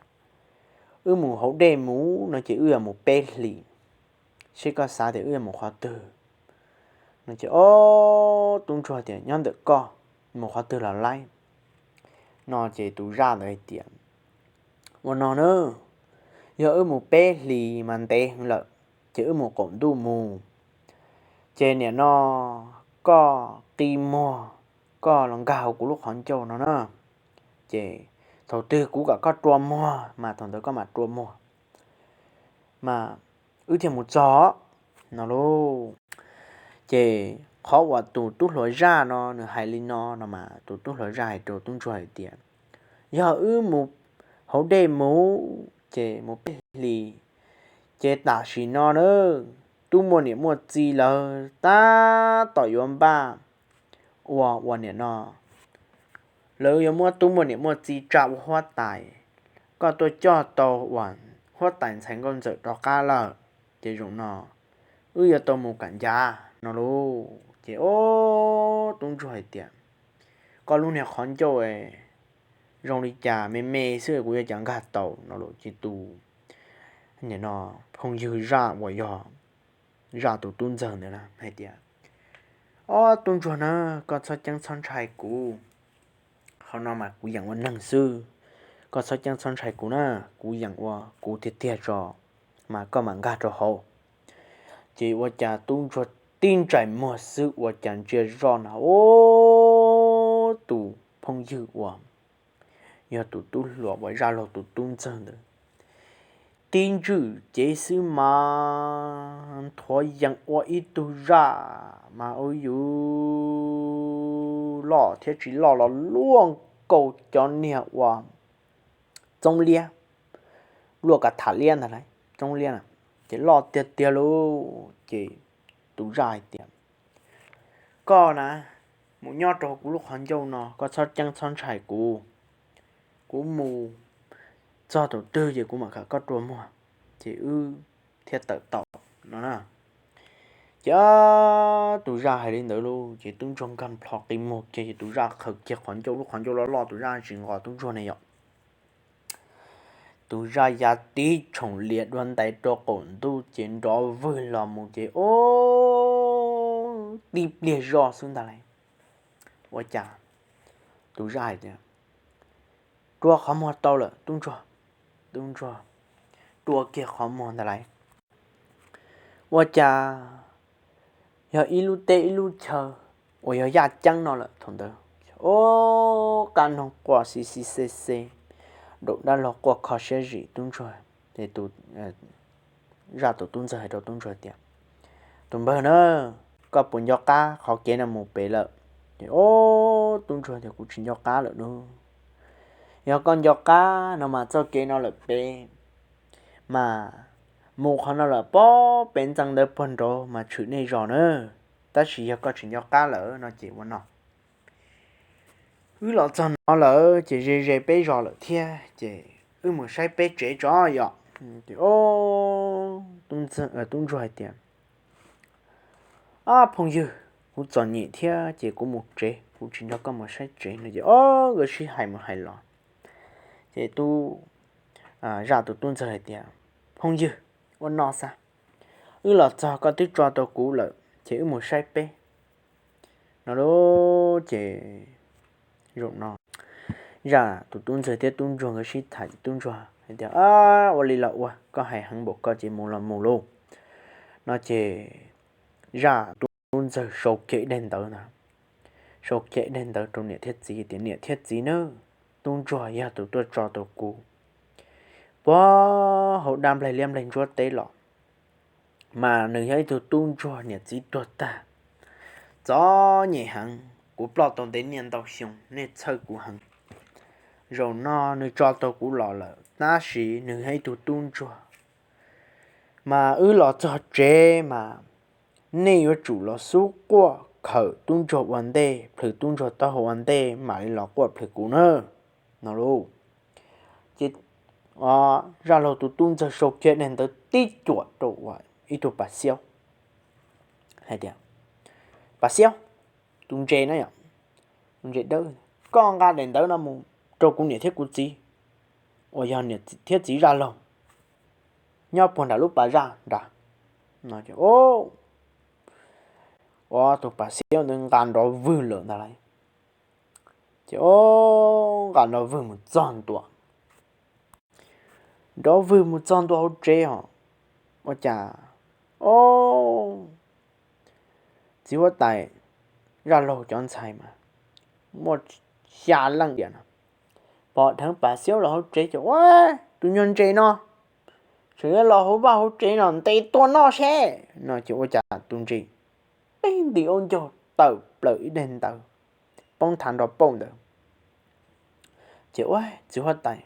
wb mus hauv dej mus no ces wb yuav mus peb hlis, seb koj xav tias wb yuav mus qhov twg no. Ces ob tub ntsuag tias, Nyob ntawm koj, mus qhov twg los laib no. Ces tus zaj ntawd hais tias, Ua no na, yog wb mus peb hlis mas ntev heev lawm, ces wb mus qaum ntuj mus, ces nim no koj qi muag, koj los nkag hauv kuv lub qhov ncauj no na, ces thaum twg kuv kom koj rua muag mas thaum ntawd koj mam rua muag, mas wb thiaj mus txog no lauj. Ces qhov uas tus tub hluas zaj no nws hais li no no mas tus tub hluas zaj hais rau tub ntsuag hais tias, Yog wb mus hauv dej mus ces mus peb hlis, ces tam sim no na tub muaj niam muaj txiv lawv tab tom yuav npaj ua ua nim no, lawv yuav muab tub muaj niam muaj txiv tsa ua huab tais, koj tuaj coj tau uas huab tais ntxhais nkauj ntxawm rov qab lawm, ces zaum no wb yuav tau mus kam ncav no lauj. Ces ob tub ntsuag hais tias, Koj lub niag qhov ncauj zoo li cas me me xwb kuv yuav cas nkag tau no lauj. Ces tus nim no phooj ywg zaj uas yog zaj tus tub ntxawg ntawd hais tias, Ob tub ntsuag na, koj txhob ceeb txhob ntshai kuv, qhov no mas kuv yeem ua neeg xwb, koj txhob ceeb txhob ntshai kuv na, kuv yeem ua kuv tiag tiag tso, mas koj mam nkag rau hauv. Ces ua cas tub ntsuag tib ntsais muag xwb ua cas ntsia zoj na, ub, tus phooj ywg uas yog tus tub hluas uas Zaj Laug tus tub ntxawg ntawd tib ntswj cev xwb mas nthuav yees ua ib tug zaj mas ua yuv loj thiab tsis loj los luaj nkaus cov niag uas txoob liab, luaj kav tham liab ntag lauj, txoob liab na, ces loj tiag tiag lauj. Ces tus zaj hais tias, koj na, mus nyob rau kuv lub qhov ncauj no, koj txhob ceeb txhob ntshai kuv, kuv mus txog thaum twg ces kuv mam kham koj rua muag, ces wb thiaj tawm tau no na. Ces tus zaj hais li ntawd lauj, ces tub ntsuag nkag plho qi muag kiag, ces tus zaj qhaws kiag qhov ncauj, lub qhov ncauj loj loj, tus zaj tsis nqos tub ntsuag ne yom. Tus zaj ya tib tshoom lias dua ntais rau qaum ntuj ces nrov vwg los mus ces ub, tib pliag zoj xwb ntag lauj. Ua cas tus zaj hais tias, rua qhov muag tau lawm tub ntsuag. Tub ntsuag rua kiag qhov muag ntag lauj. Ua cas yog ib lub teb ib lub chaw uas yog yaj ceeb no lawm thaum ntawd. Ub, qab noog quaj xi xi xe xe, daum dab laug quaj kho siab zim tub ntsuag. Ces tus zaj tus tub ntxawg hais rau tub ntsuag tias, tus npawg na, koj puas nco qab qhov kev no mus pem lawm? Ces ub, tub ntsuag tias, kuv tsis nco qab lawm lauj. Yog koj nco qab no mas txoj kev no lawm pem mas mus qhov no lawm pob pem ntxeev ntawd puag nraud mas tshwm nej zos na. Tab sis yog koj tsis nco qab lawm no ces ua no, wb los txog no lawm ces ze ze peb zos lawm thiab ces wb mus saib peb tsev tso yom. Ces tub ntsuag hais tias, ab phooj ywg, kuv txom nyem thiab ces kuv mus tsev, kuv tsis nrog koj mus saib tsev no. Ces ob nkawd sib hais mus hais los ces tub, zaj tus tub ntxawg hais tias, phooj ywg, ua no xav, wb los txog koj twb tso tau kuv lawm ces wb mus saib peb no lauj. Ces zaum no zaj tus tub ntxawg thiab tub ntsuag nkawd sib tham ces tub ntsuag hais tias, ua li los ua, koj hais heev npaum ko ces mus los mus lauj no ces zaj tub ntxawg sau kiag ib daim ntawv ntag, sau kiag ib daim ntawv rau niam thiab txiv tias, niam thiab txiv nawb, tub ntsuag yog tus tuaj tso tau kuv puag hauv dab nplaig liab nplaig ntsuab teb los, mas nws yog ib tug tub ntsuag niam txiv tuag tag, txom nyem heev, kuv ploj tau ntev niaj ntau xyoo, nej txhawj kuv heev. Zaum no nws tso tau kuv los lawm tab sis nws yog ib tug tub ntsuag, mas wb los txog tsev mas nej yuav tsum los xub quaj khawm tub ntsuag ua ntej, plhws tub ntsuag taub hau ua ntej mam li los quaj plhws kuv na no lauj. Ces zaj laug tus tub ntxawg sau kiag daim ntawv tib cuam rau ua ib tug pas xiaub hais tias, pas xiaub, tus ntses na yom, tus ntses dawb, koj nqa daim ntawv no mus rau kuv niam thiab kuv txiv uas yog niam thiab txiv zaj laug nyob puag nram lub pas zaj nrad no. Ua tus pas xiaub ntawd nqa nrov vwg lawm ntag lauj. Ces o, nqa nrov vwg mus txog ntua, nrov vwg mus txog ntua hauv tsev os, ua cas o, txiv huab tais zaj laug cov ntxhais mas muaj xya leej diam no, pom dheev pas xiaub los hauv tsev ces ua, tus nyuag ntses no tseem yuav los hauv vaj hauv tsev no ntes tua noj seb no ces ua cas tus ntses peb nti ua ncaug tawm plaws ib daim ntawv poob thav nrog pauj ntawd. Ces ua txiv huab tais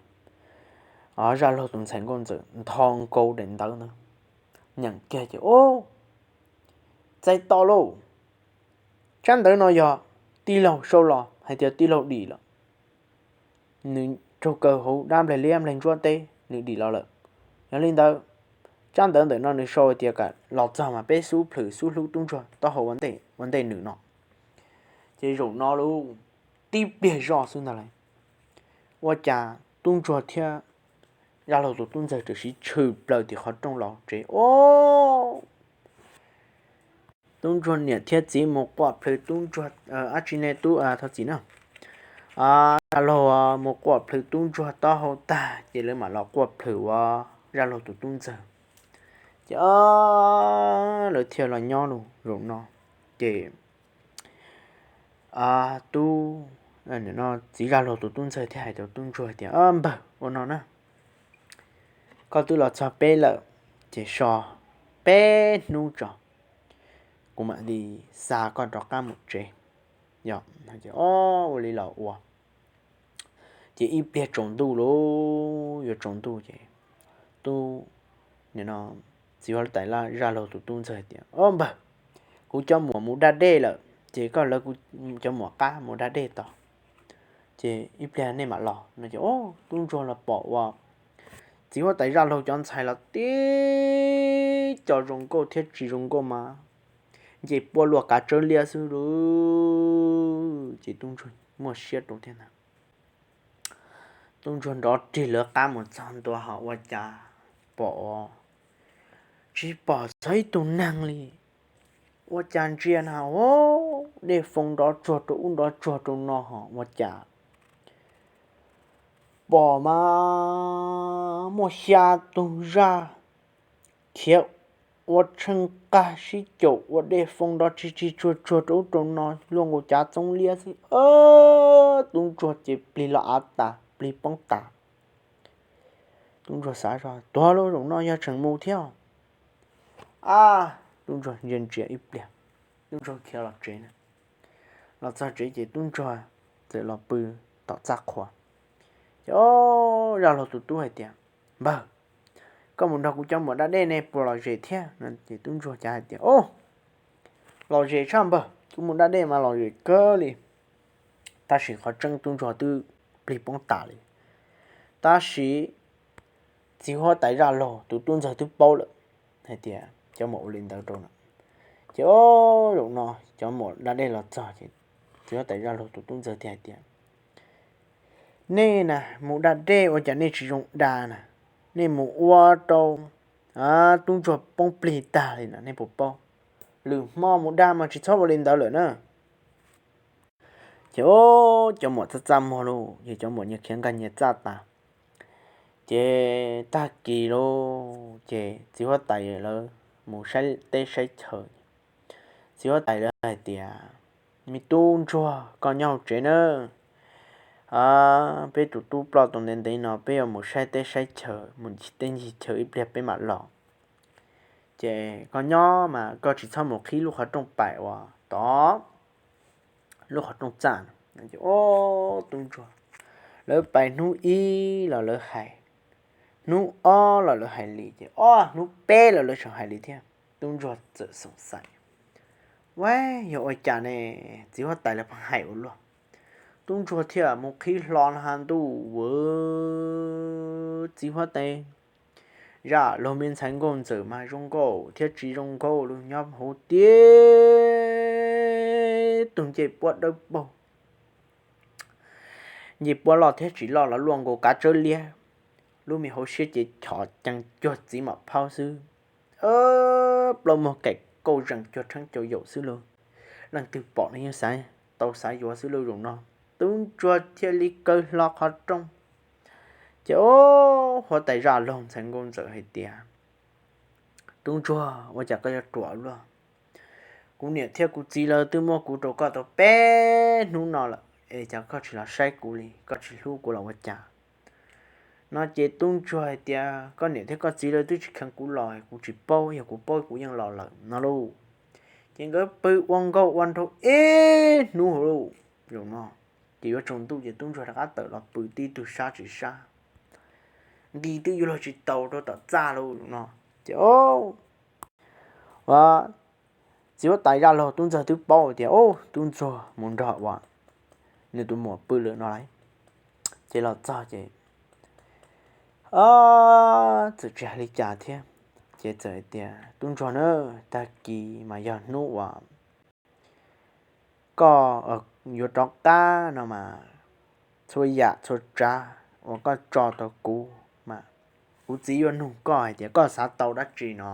zaj laug tus ntxhais nkauj ntxawm ntho nkaus daim ntawv ntawd, nyeem kiag ces o, txais tos lauj, tsab ntawv no yog tij laug sau los hais tias tij laug dim lawm, nws raug kaw hauv dab nplaig liab nplaig ntsuab teb nws dim los lawm. Yog li ntawd, tsab ntawv ntawm no nws sau hais tias kom los txog mas peb xub plhws xub hlub tub ntsuag taub hau ua ntej nws no. Ces zaum no lauj, tib pliag zoj xwb ntag lauj, ua cas tub ntsuag thiab zaj laug tus tub ntxawg tam sim tshwm plaws tim qhov rooj los tsev o. Tub ntsuag niam thiab txiv mus quaj plhws tub ntsuag, ab tsi ne, tub, thov txim na, zaj laug mus quaj plhws tub ntsuag taub hau tag ces lawv mam los quaj plhws ua zaj laug tus tub ntxawg. Ces o, lawv thiaj los nyob lauj. Zaum no ces tub no txiv Zaj Laug tus tub ntxawg thiaj hais rau tub ntsuag tias, Npawg, ua no na, koj twb los txog peb lawm, ces so peb hnub tso, kuv mam li xa koj rov qab mus tsev. Yog, ua li los ua. Ces ib pliag tsaus ntuj lauj, yuav tsaus ntuj ces tub, txiv huab tais Zaj Laug tus tub ntxawg tias, Npawg, kuv cov muam mus da dej lawm, ces koj lawv kuv cov muam qab mus da dej tod, ces ib pliag nej mam los no. Ces tub ntsuag los pom ua txiv huab tais Zaj Laug cov ntxhais los tib co zoo nkauj thiab tsis zoo nkauj mas nce puab luaj kav tsawb liab xwb lauj. Ces tub ntsuag muaj siab rau thiab ntag. Tub ntsuag nrov rig lawv qab mus txog ntua ho ua cas pom, tsis pom txog ib tug neeg li. Ua cas ntsia na, dej foo nrov tsuag rau ub nrov tsuag rau no ho ua cas pom mas muaj xya tug zaj khiav ua tsheej qag sib caum ua dej foo nrov tsis tsis tsuag tsuag rau ub rau no luaj nkaus cav txoob liab xwb. Tub ntsuag ces plig los av tas, plig poob tas. Tub ntsuag xav zoj, Tuag lauj, zaum no yog tseem mus thiab. A, tub ntsuag ntsia ntsia ib pliag, tub ntsuag khiav los tsev na. Los txog tsev ces tub ntsuag txawm los pw tom txaj qhua. Ces Zaj Laug tus tub hais tias, Npawg, koj mus nrog kuv cov muam da dej ne puas lom zem thiab? Ces tub ntsuag cav hais tias, Lom zem tshaj npawg, kuv mus da dej mas lom zem kawg li. Tab sis qhov tseeb tub ntsuag twb plig poob tas li. Tab sis txiv huab tais Zaj Laug tus tub ntxawg twb paub lawm hais tias cov muam ua li ntawd rau no. Ces zaum no cov muam da dej los txog ces txiv huab tais Zaj Laug tus tub ntxawg thiaj hais tias, Nej na, mus da dej ua cas nej tsis zoo da na, nej mus ua rau tub ntsuag poob plig tag li na, nej puas paub? Lwm hmo mus da mas tsis txhob ua li ntawd lawm na. Ces cov muam txaj txaj muag lauj, ces cov muam nyias khiav nkag nyias txaj tas. Ces tag kis lauj, ces txiv huab tais lawv mus saib teb saib chaw. Txiv huab tais lawv hais tias, Me tub ntsuag, koj nyob hauv tsev na, peb tus tub ploj tau ntev ntev no, peb yuav mus saib teb saib chaw, mus ncig teb ncig chaw ib pliag peb mam los. Ces koj nyob mas koj tsis txhob mus qhib lub qhov rooj paim uas tod, lub qhov rooj txaj. Tub ntsuag, lawv pais hnub ib los lawv hais, hnub ob los lawv hais li, ces ob hnub peb los lawv tseem hais li thiab. Tub ntsuag txawm xoom xaiv, Ua, yog ua cas ne, txiv huab tais lawv pheej hais ua luaj? Tub ntsuag thiaj mus qhib hlo no ha ntuj, txiv huab tais Zaj Laug me ntxhais nkauj ntxawm mas zoo nkauj thiab tsis zoo nkauj los nyob hauv tiab tug ncej puab dawb paug, ncej puab loj thiab tsis loj los luaj nkaus kav tsawb liab, lub me hauv siab ces chom cees cuag txiv mam phaub xwb, plaub muag kaim kauj zees cuag rheeb cau yaum xwb lauj. Leej twg pom no yeej xav tau xav yuav xwb lauj. Zaum no tub ntsuag thiaj li kaw hlo qhov rooj. Ces huab tais Zaj Laug ntxhais nkauj ntxawm hais tias, Tub ntsuag, ua cas koj yuav ruam luaj? Kuv niam thiab kuv txiv lawv twb muab kuv rau koj tau peb hnub no lawm es cas koj tsis los saib kuv li, koj tsis hlub kuv los ua cas? No ces tub ntsuag hais tias, Koj niam thiab koj txiv lawv twb tsis kheev kuv los, kuv tsis paub, yog kuv paub kuv yeej los lawm, no lauj. Ces nkawd pw ua nkauj ua nraug ib hnub hauv lauj. Zaum no ces yuav tsaus ntuj ces tub ntsuag rov qab tawm los pw tib tug sab tsis sab, nti twb yuav luag tsis tau rau tom txaj lauj. Zaum no ces txiv huab tais Zaj Laug tub ntxawg twb paub tias tub ntsuag mus nrog uas nws tus muam pw lawm no lauj. Ces los txog ces txawm tsis hais li cas thiab, ces txawm hais tias, Tub ntsuag na, tag kis mas yog hnub uas koj yuav rov qab no mas txhua yam txhua tsav uas koj tso rau kuv mas kuv txiv yuav nug koj hais tias koj xav tau dab tsi no.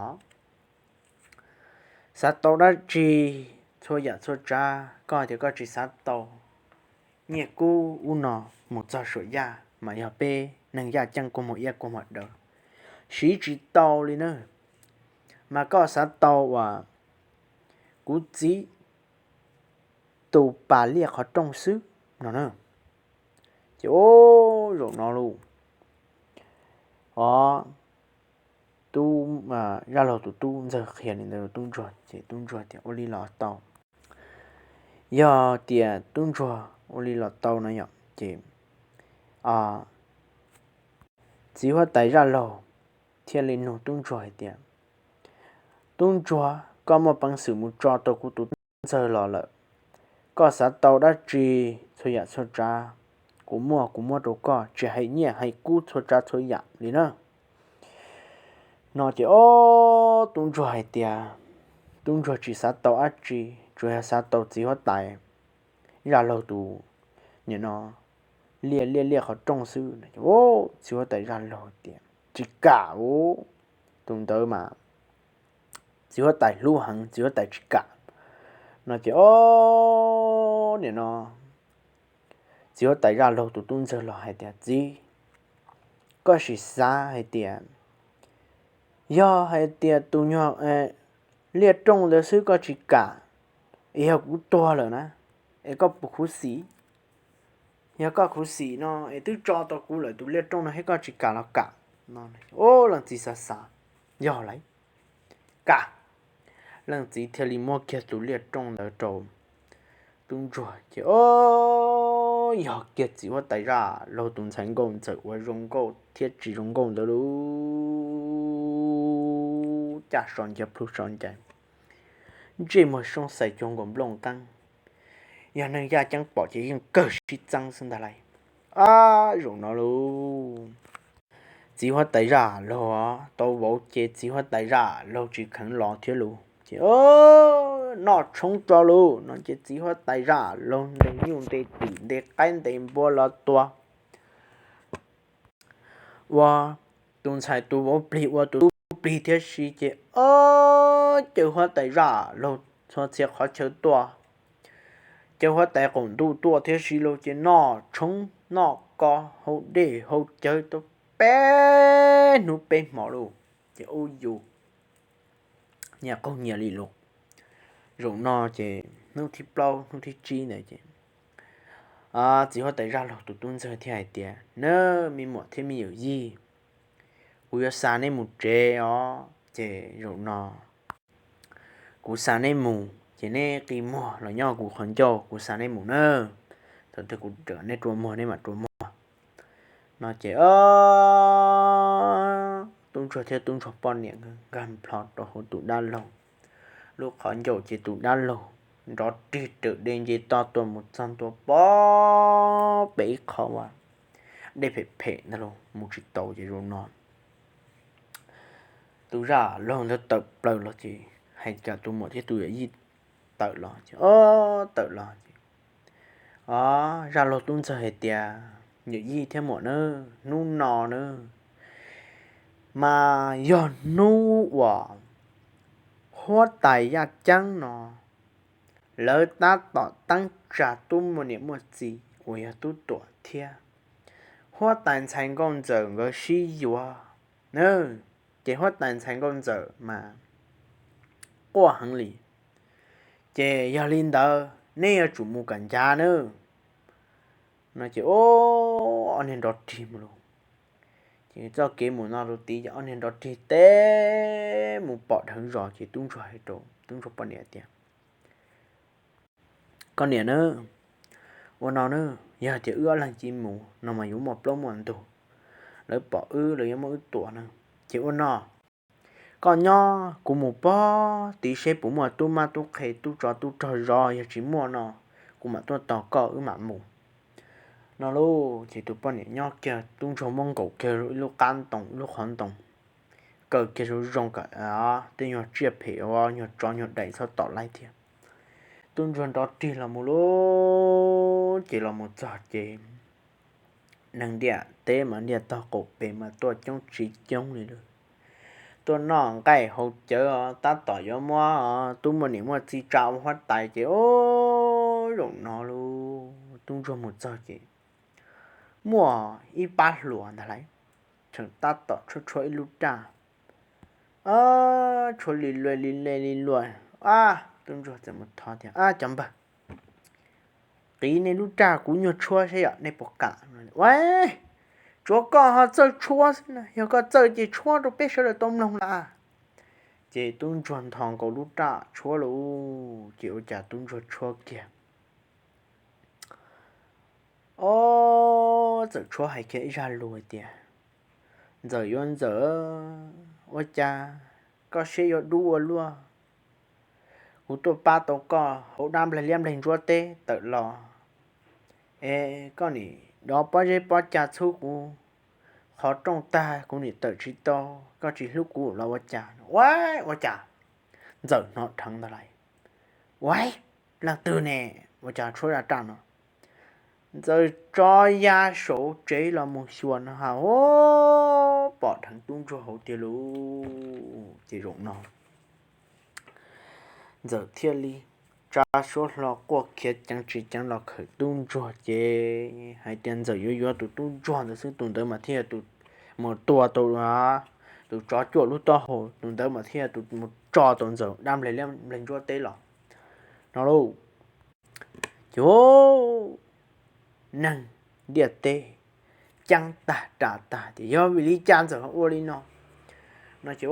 Xav tau dab tsi, txhua yam txhua tsav, koj hais tias koj tsis xav tau nyiaj kub ub no mus txog suam yaj mas yog peb neeg yaj ceeb kua muag iab kua muag daw siv tsis tau li na. Mas koj xav tau uas kuv txiv tus pas liaj qhov rooj xwb. no na. Ces ub, zaum no lauj, os, tub, Zaj Laug tus tub ntxawg qhia li ntawd rau tub ntsuag ces tub ntsuag tias ua li los tau. Yog tias tub ntsuag ua li los tau no yom ces txiv huab tais Zaj Laug thiaj li nug tub ntsuag hais tias, tub ntsuag, koj muaj peev xwm mus tso tau kuv tus tub ntxawg los lawm, koj xav tau dab tsi txhua yam txhua tsav kuv muaj, kuv muab rau koj, tsis hais nyiaj hais kub txhua tsav txhua yam li na. No ces ob tub ntsuag hais tias tub ntsuag tsis xav tau dab tsi, tsuas yog xav tau txiv huab tais Zaj Laug tus, nim no, liaj liaj liaj qhov rooj xwb. Txiv huab tais Zaj Laug tias tsis kam u, tus ntawd mas txiv huab tais hlub heev, txiv huab tais tsis kam. No ces ob, nim no txiv huab tais Zaj Laug tus tub ntxawg los hais tias txiv, koj sim xav hais tias yog hais tias tus nyuag liaj rooj ntawd xwb koj tsis kam, es yog kuv tuag lawm na, es koj puas khuv xim? Yog koj khuv xim no es twb tso tau kuv lawm tus liaj rooj no thiab koj tsis kam los kam no. Ob, leej txiv xav xav, yog lawm, kam. Leej txiv thiaj li muab kiag tus liaj rooj ntawd rau tub ntsuag ces ob, yog kiag txiv huab tais Zaj Laug tus ntxhais nkauj ntxawm uas zoo nkauj thiab tsis zoo nkauj ntawd lauj, caj so ncaj plhu so ncaj, ntsej muag soob xais cuag nkaus nplooj qeeb, yog neeg yaj ceeb pom ces yeej kawg sib txeeb xwb ntag lauj. Ab, zaum no lauj, txiv huab tais Zaj Laug tau vauv ces txiv huab tais Zaj Laug tsis kheev los thiab lauj ces ob, noj tshoob tso lauj no ces txiv huab tais Zaj Laug ntes nyuj ntes twm ntes qaib ntes npua los tua ua tus ntxhais tus vauv plig ua tus tub plig thiab si ces ob, cov huab tais Zaj Laug txhua txhia qhov chaw tuaj, cov huab tais qaum ntuj tuaj thiab si lauj ces noj tshoob noj kos haus dej haus cawv tau peb hnub peb hmo lauj ces ub yus nyias qaug nyias li lauj. Zaum no ces hnub thib plaub hnub thib tsib ntawd ces txiv huab tais Zaj Laug tus tub ntxawg thiaj hais tias nab, me muam thiab me yawm yij, kuv yuav xa neb mus tsev os ces zaum no kuv xa neb mus ces neb qi muag los nyob kuv qhov ncauj, kuv xa neb mus nawb. Thaum twg kuv neb rua muag neb mam rua muag no ces ob, tub ntsuag thiab tub ntsuag poj niam nkag nplho rau hauv tus dab laug lub qhov ncauj ces tus dab laug nrov rig raws dej nce toj tuaj mus txog ntua pem ib qho uas dej phem phem ntag lauj mus tsis tau ces zaum no tus Zaj Laug ntawd tawm plaws los ces hais kom tus muam thiab tus yawm yij tawm los ces ob, tawm los ces ob, Zaj Laug tub ntxawg hais tias yawm yij thiab muam nawb, hnub no nawb mas yog hnub uas huab tais yaj ceeb no lawv tab tom teeb tsa tub muaj niam muaj txiv uas yog Tub Tuam thiab huab tais ntxhais nkauj ntxawm nkawd sib yuav nawb, ces huab tais ntxhais nkauj ntxawm mas quaj heev li. Ces yog li ntawd neb yuav tsum mus kom ncav nawb no ces ob, ob niag nrov rig mus lauj. Ces txoj kev mus no rau tid ces ob niag nrov rig teb mus pom dhawv zos ces tub ntsuag hais rau tub ntsuag poj niam tias koj niam nawb, ua no nawb, yog tias wb ob leeg cia mus no mas yuav muaj plaub muaj ntug, lawv pom wb lawv yuav muab wb tua na. Ces ua no, koj nyob kuv mus pog tid seb puas muaj tub mab tub qhe tub tsov tub rog zov, yog tsis muaj no kuv mam tuaj tos koj wb mam mus no lauj. Ces tus poj niam nyob kiag tub ntsuag muab nkaum kiag ib lub qab ntoo ib lub qhov ntoo kaw kiag zoo zoo kom tej nyuag tsiaj phem uas nyuag tsov nyuag dais txhob tom laib thiab. Tub ntsuag nrov rig los mus lauj, ces los mus txog ces neeg ntiaj teb mas ntiaj tog qaum pem mas tuaj coob tsis coob li lawm. Tuaj noj nqaij haus cawv os, tab tom yuav muab tub muaj niam muaj txiv tsa ua huab tais ces ob, zaum no lauj tub ntsuag mus txog ces muaj ib pab hluas ntag lauj, tseem tab tom tshuab tshuab ib lub raj, tshuab li luaj li le li luaj. Ab, tub ntsuag txawm mus thov tias ab cov npawg, qiv nej lub raj kuv nyuag tshuab seb yog nej puas kam. Ua, tsuav koj ho txawj tshuab xwb na, yog koj txawj ces tshuab rau peb sawv daws tau mloog lawm. Ces tub ntsuag nthos nkaus lub raj tshuab lauj, ces ua cas tub ntsuag tshuab kiag, o, txawm tshuab hais kiag ib zaj lus tias, Ntxawm yuav ntxawm, ua cas koj siab yuav dub ua luaj? Kuv tuaj pab tau koj hauv dab nplaig liab nplaig ntsuab teb tawm los, es koj nim dov pob zeb pob ca txhub kuv qhov rooj tag kuv nim tawm tsis tau, koj tsis hlub kuv los ua cas? Ua, ua cas ntxawm hnov dheev ntag lauj. Ua, leej twg ne? Ua cas tshuab raj raj no? Ntxawm tso ya saum tsev los mus xyuas no ha, pom dheev tub ntsuag hauv tiag lauj. Ces zaum no ntxawm thiaj li tsa suab hlo quaj khiav ceev tsis ceev los khawm tub ntsuag ces hais tias ntxawm yuav yuav tus tub ntsuag ntawd xwb, tus ntawd mas thiaj yog tus mus tua tau tus tsov cuaj lub taub hau, tus ntawd mas thiaj yog tus mus tso tau ntxawm dab nplaig liab nplaig ntsuab teb los no lauj. Ces neeg ntiaj teb ceeb tag ras tag tias yog vim li cas ntxawm ua li no. No ces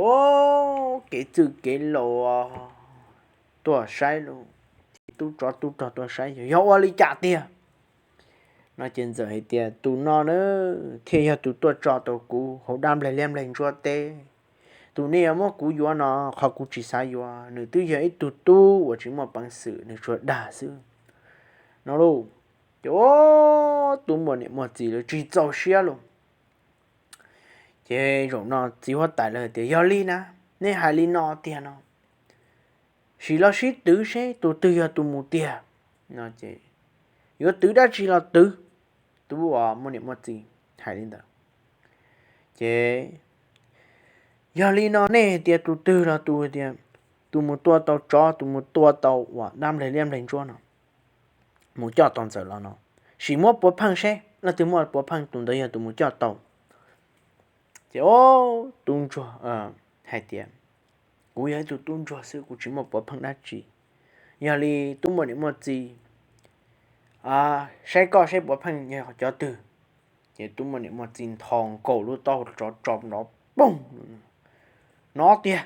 kev txwj kev laus tuaj saib lauj, ces tub tsov tub rog tuaj saib yog ua li cas tiag. No ces ntxawm hais tias tus no na thiaj yog tus tuaj tso tau kuv hauv dab nplaig liab nplaig ntsuab teb. Tus nej yuav muab kuv yuav no qhov kuv tsis xav yuav, nws twb yog ib tug tub uas tsis muaj peev xwm, nws tsuas dag xwb no lauj. Ces tub muaj niam muaj txiv lawv tsis txaus siab lauj. Ces zaum no txiv huab tais lawv tias yog li na, nej hais li no tiag no, sim los sib twv seb tus twg yog tus mus tiag no ces yuav twv dab tsi los twv. Tub uas muaj niam muaj txiv hais li ntawd. Ces yog li no nej tias tus twg los tus tias tus mus tua tau tsov, tus mus tua tau uas dab nplaig liab nplaig ntsuab no, mus coj tau ntxawm los no, sim muab puav pheej seb leej twg muaj puav pheej tus ntawd yog tus mus coj tau. Ces tub ntsuag hais tias kuv yog ib tug tub ntsuag xwb, kuv tsis muaj puav pheej dab tsi. Yog li tub muaj niam muaj txiv, saib koj seb puav pheej yog cov twg. Ces tub muaj niam muaj txiv nthos nkaus lub taub hau tsov tso nrov poog no tiag.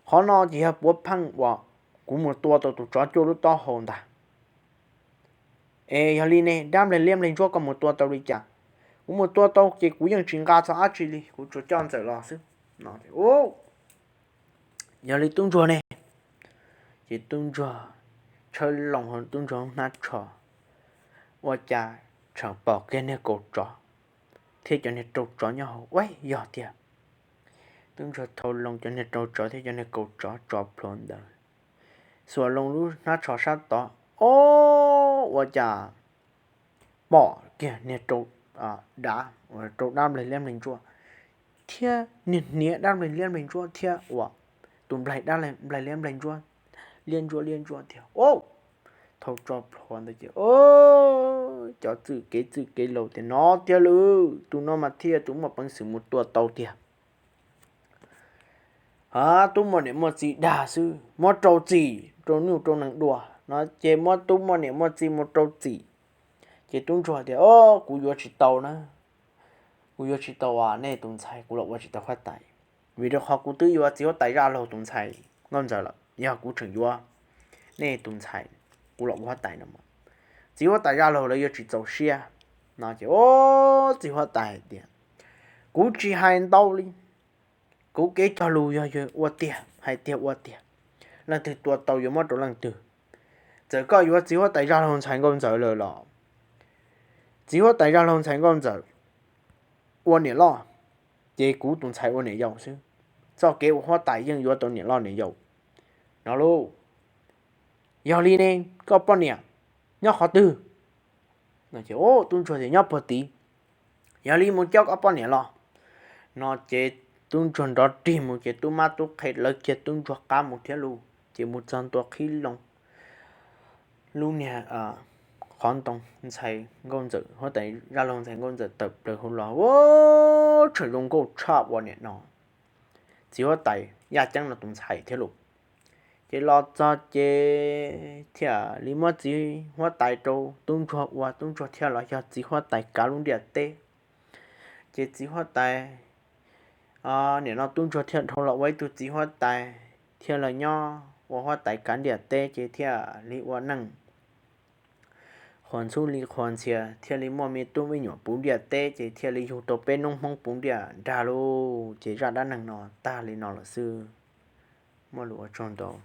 Qhov no ces yog puav pheej uas kuv mus tua tau tus tsov cuaj lub taub hau ntag. Es yog li ne dab nplaig liab nplaig ntsuab koj mus tua tau li cas? Kuv mus tua tau ces kuv yeej tsis nqa txog dab tsi li, kuv tsuas coj ntxawm los xwb. Yog li tub ntsuag ne, ces tub ntsuag tshawb loo tub ntsuag hnab tsho, ua cas tseem pom kiag niag kaus tsov thiab cov niag rau tsov nyob hauv. Ua, yog tiag. Tub ntsuag thau loo cov niag rau tsov thiab cov niag kaus tsov tso plhuav ntawd, xuas loo lub hnab tsho sab tod, o, ua cas pom kiag niag rau dav, rau dab nplaig liab nplaig ntsuab, thiab niag hniav dab nplaig liab nplaig ntsuab thiab uas tus nplaig dab nplaig liab nplaig ntsuab, liab ntsuab liab ntsuab tiag. Thau tso plhuav ntawd ces cov txwj kev txwj kev laus tias no tiag lauj, tus no mas thiaj tus muaj peev xwm mus tua tau tiag. Ha, tub muaj niam muaj txiv dag xwb, muab rau txim rau nyuj rau nees dua no ces muab tub muaj niam muaj txiv mus rau txim. Ces tub ntsuag tias, o, kuv yuav tsis tau na, kuv yuav tsis tau nej tus ntxhais, kuv los ua tsis tau huab tais, vim rau qhov kuv twb yuav txiv huab tais Zaj Laug tus ntxhais Nkauj Ntxawm lawm, yog kuv tseem yuav nej tus ntxhais, kuv los ua huab tais no. Txiv huab tais Zaj Laug lawv yuav tsis txaus siab no ces, o, txiv huab tais hais tias, kuv tsis hais ntau li, kuv kev cog lus yog ua tiag hais tiag ua tiag, leej twg tua tau yuav muab rau leej twg. Txawm koj yuav txiv huab tais Zaj Laug ntxhais Nkauj Ntxawm lawm los txiv huab tais Zaj Laug ntxhais Nkauj Ntxawm ua niam loj, ces kuv tus ntxhais ua niam yau xwb. Txoj kev ua huab tais yeej yuav tau niam loj niam yau no lauj. Yog li ne, koj poj niam nyob qhov twg? Tub ntsuag tias nyob puag tid. Yog li mus coj koj poj niam los no ces tub ntsuag nrov rig mus ces tub mab tub qhe lawv kiag tub ntsuag qab mus thiab lauj. Ces mus txog ntua qhib loo lub niag qhov ntoo, ntxhais Nkauj Ntxawm, huab tais Zaj Laug ntxhais Nkauj Ntxawm tawm plaws hauv los, tseem zoo nkauj tshaj ua niam no txiv huab tais Yaj Ceeb no tus ntxhais thiab lauj. Ces los txog ces thiaj li muab txiv huab tais rau tub ntsuag ua, tub ntsuag thiaj los yog txiv huab tais kav lub ntiaj teb. Ces txiv huab tais, nim no tub ntsuag thiaj dhau los ua ib tug txiv huab tais, thiaj los nyob ua huab tais kav ntiaj teb ces thiaj li ua neej qhuas ntxhub li qhuas ntxhias, thiaj li muaj me tub me nyuam puv ntiaj teb, ces thiaj li yug tau peb noob Hmoob puv ntiaj nrag lauj. Ces zaj dab neeg no tag li no lawm xwb. Muaj lus ua tsaug ntau.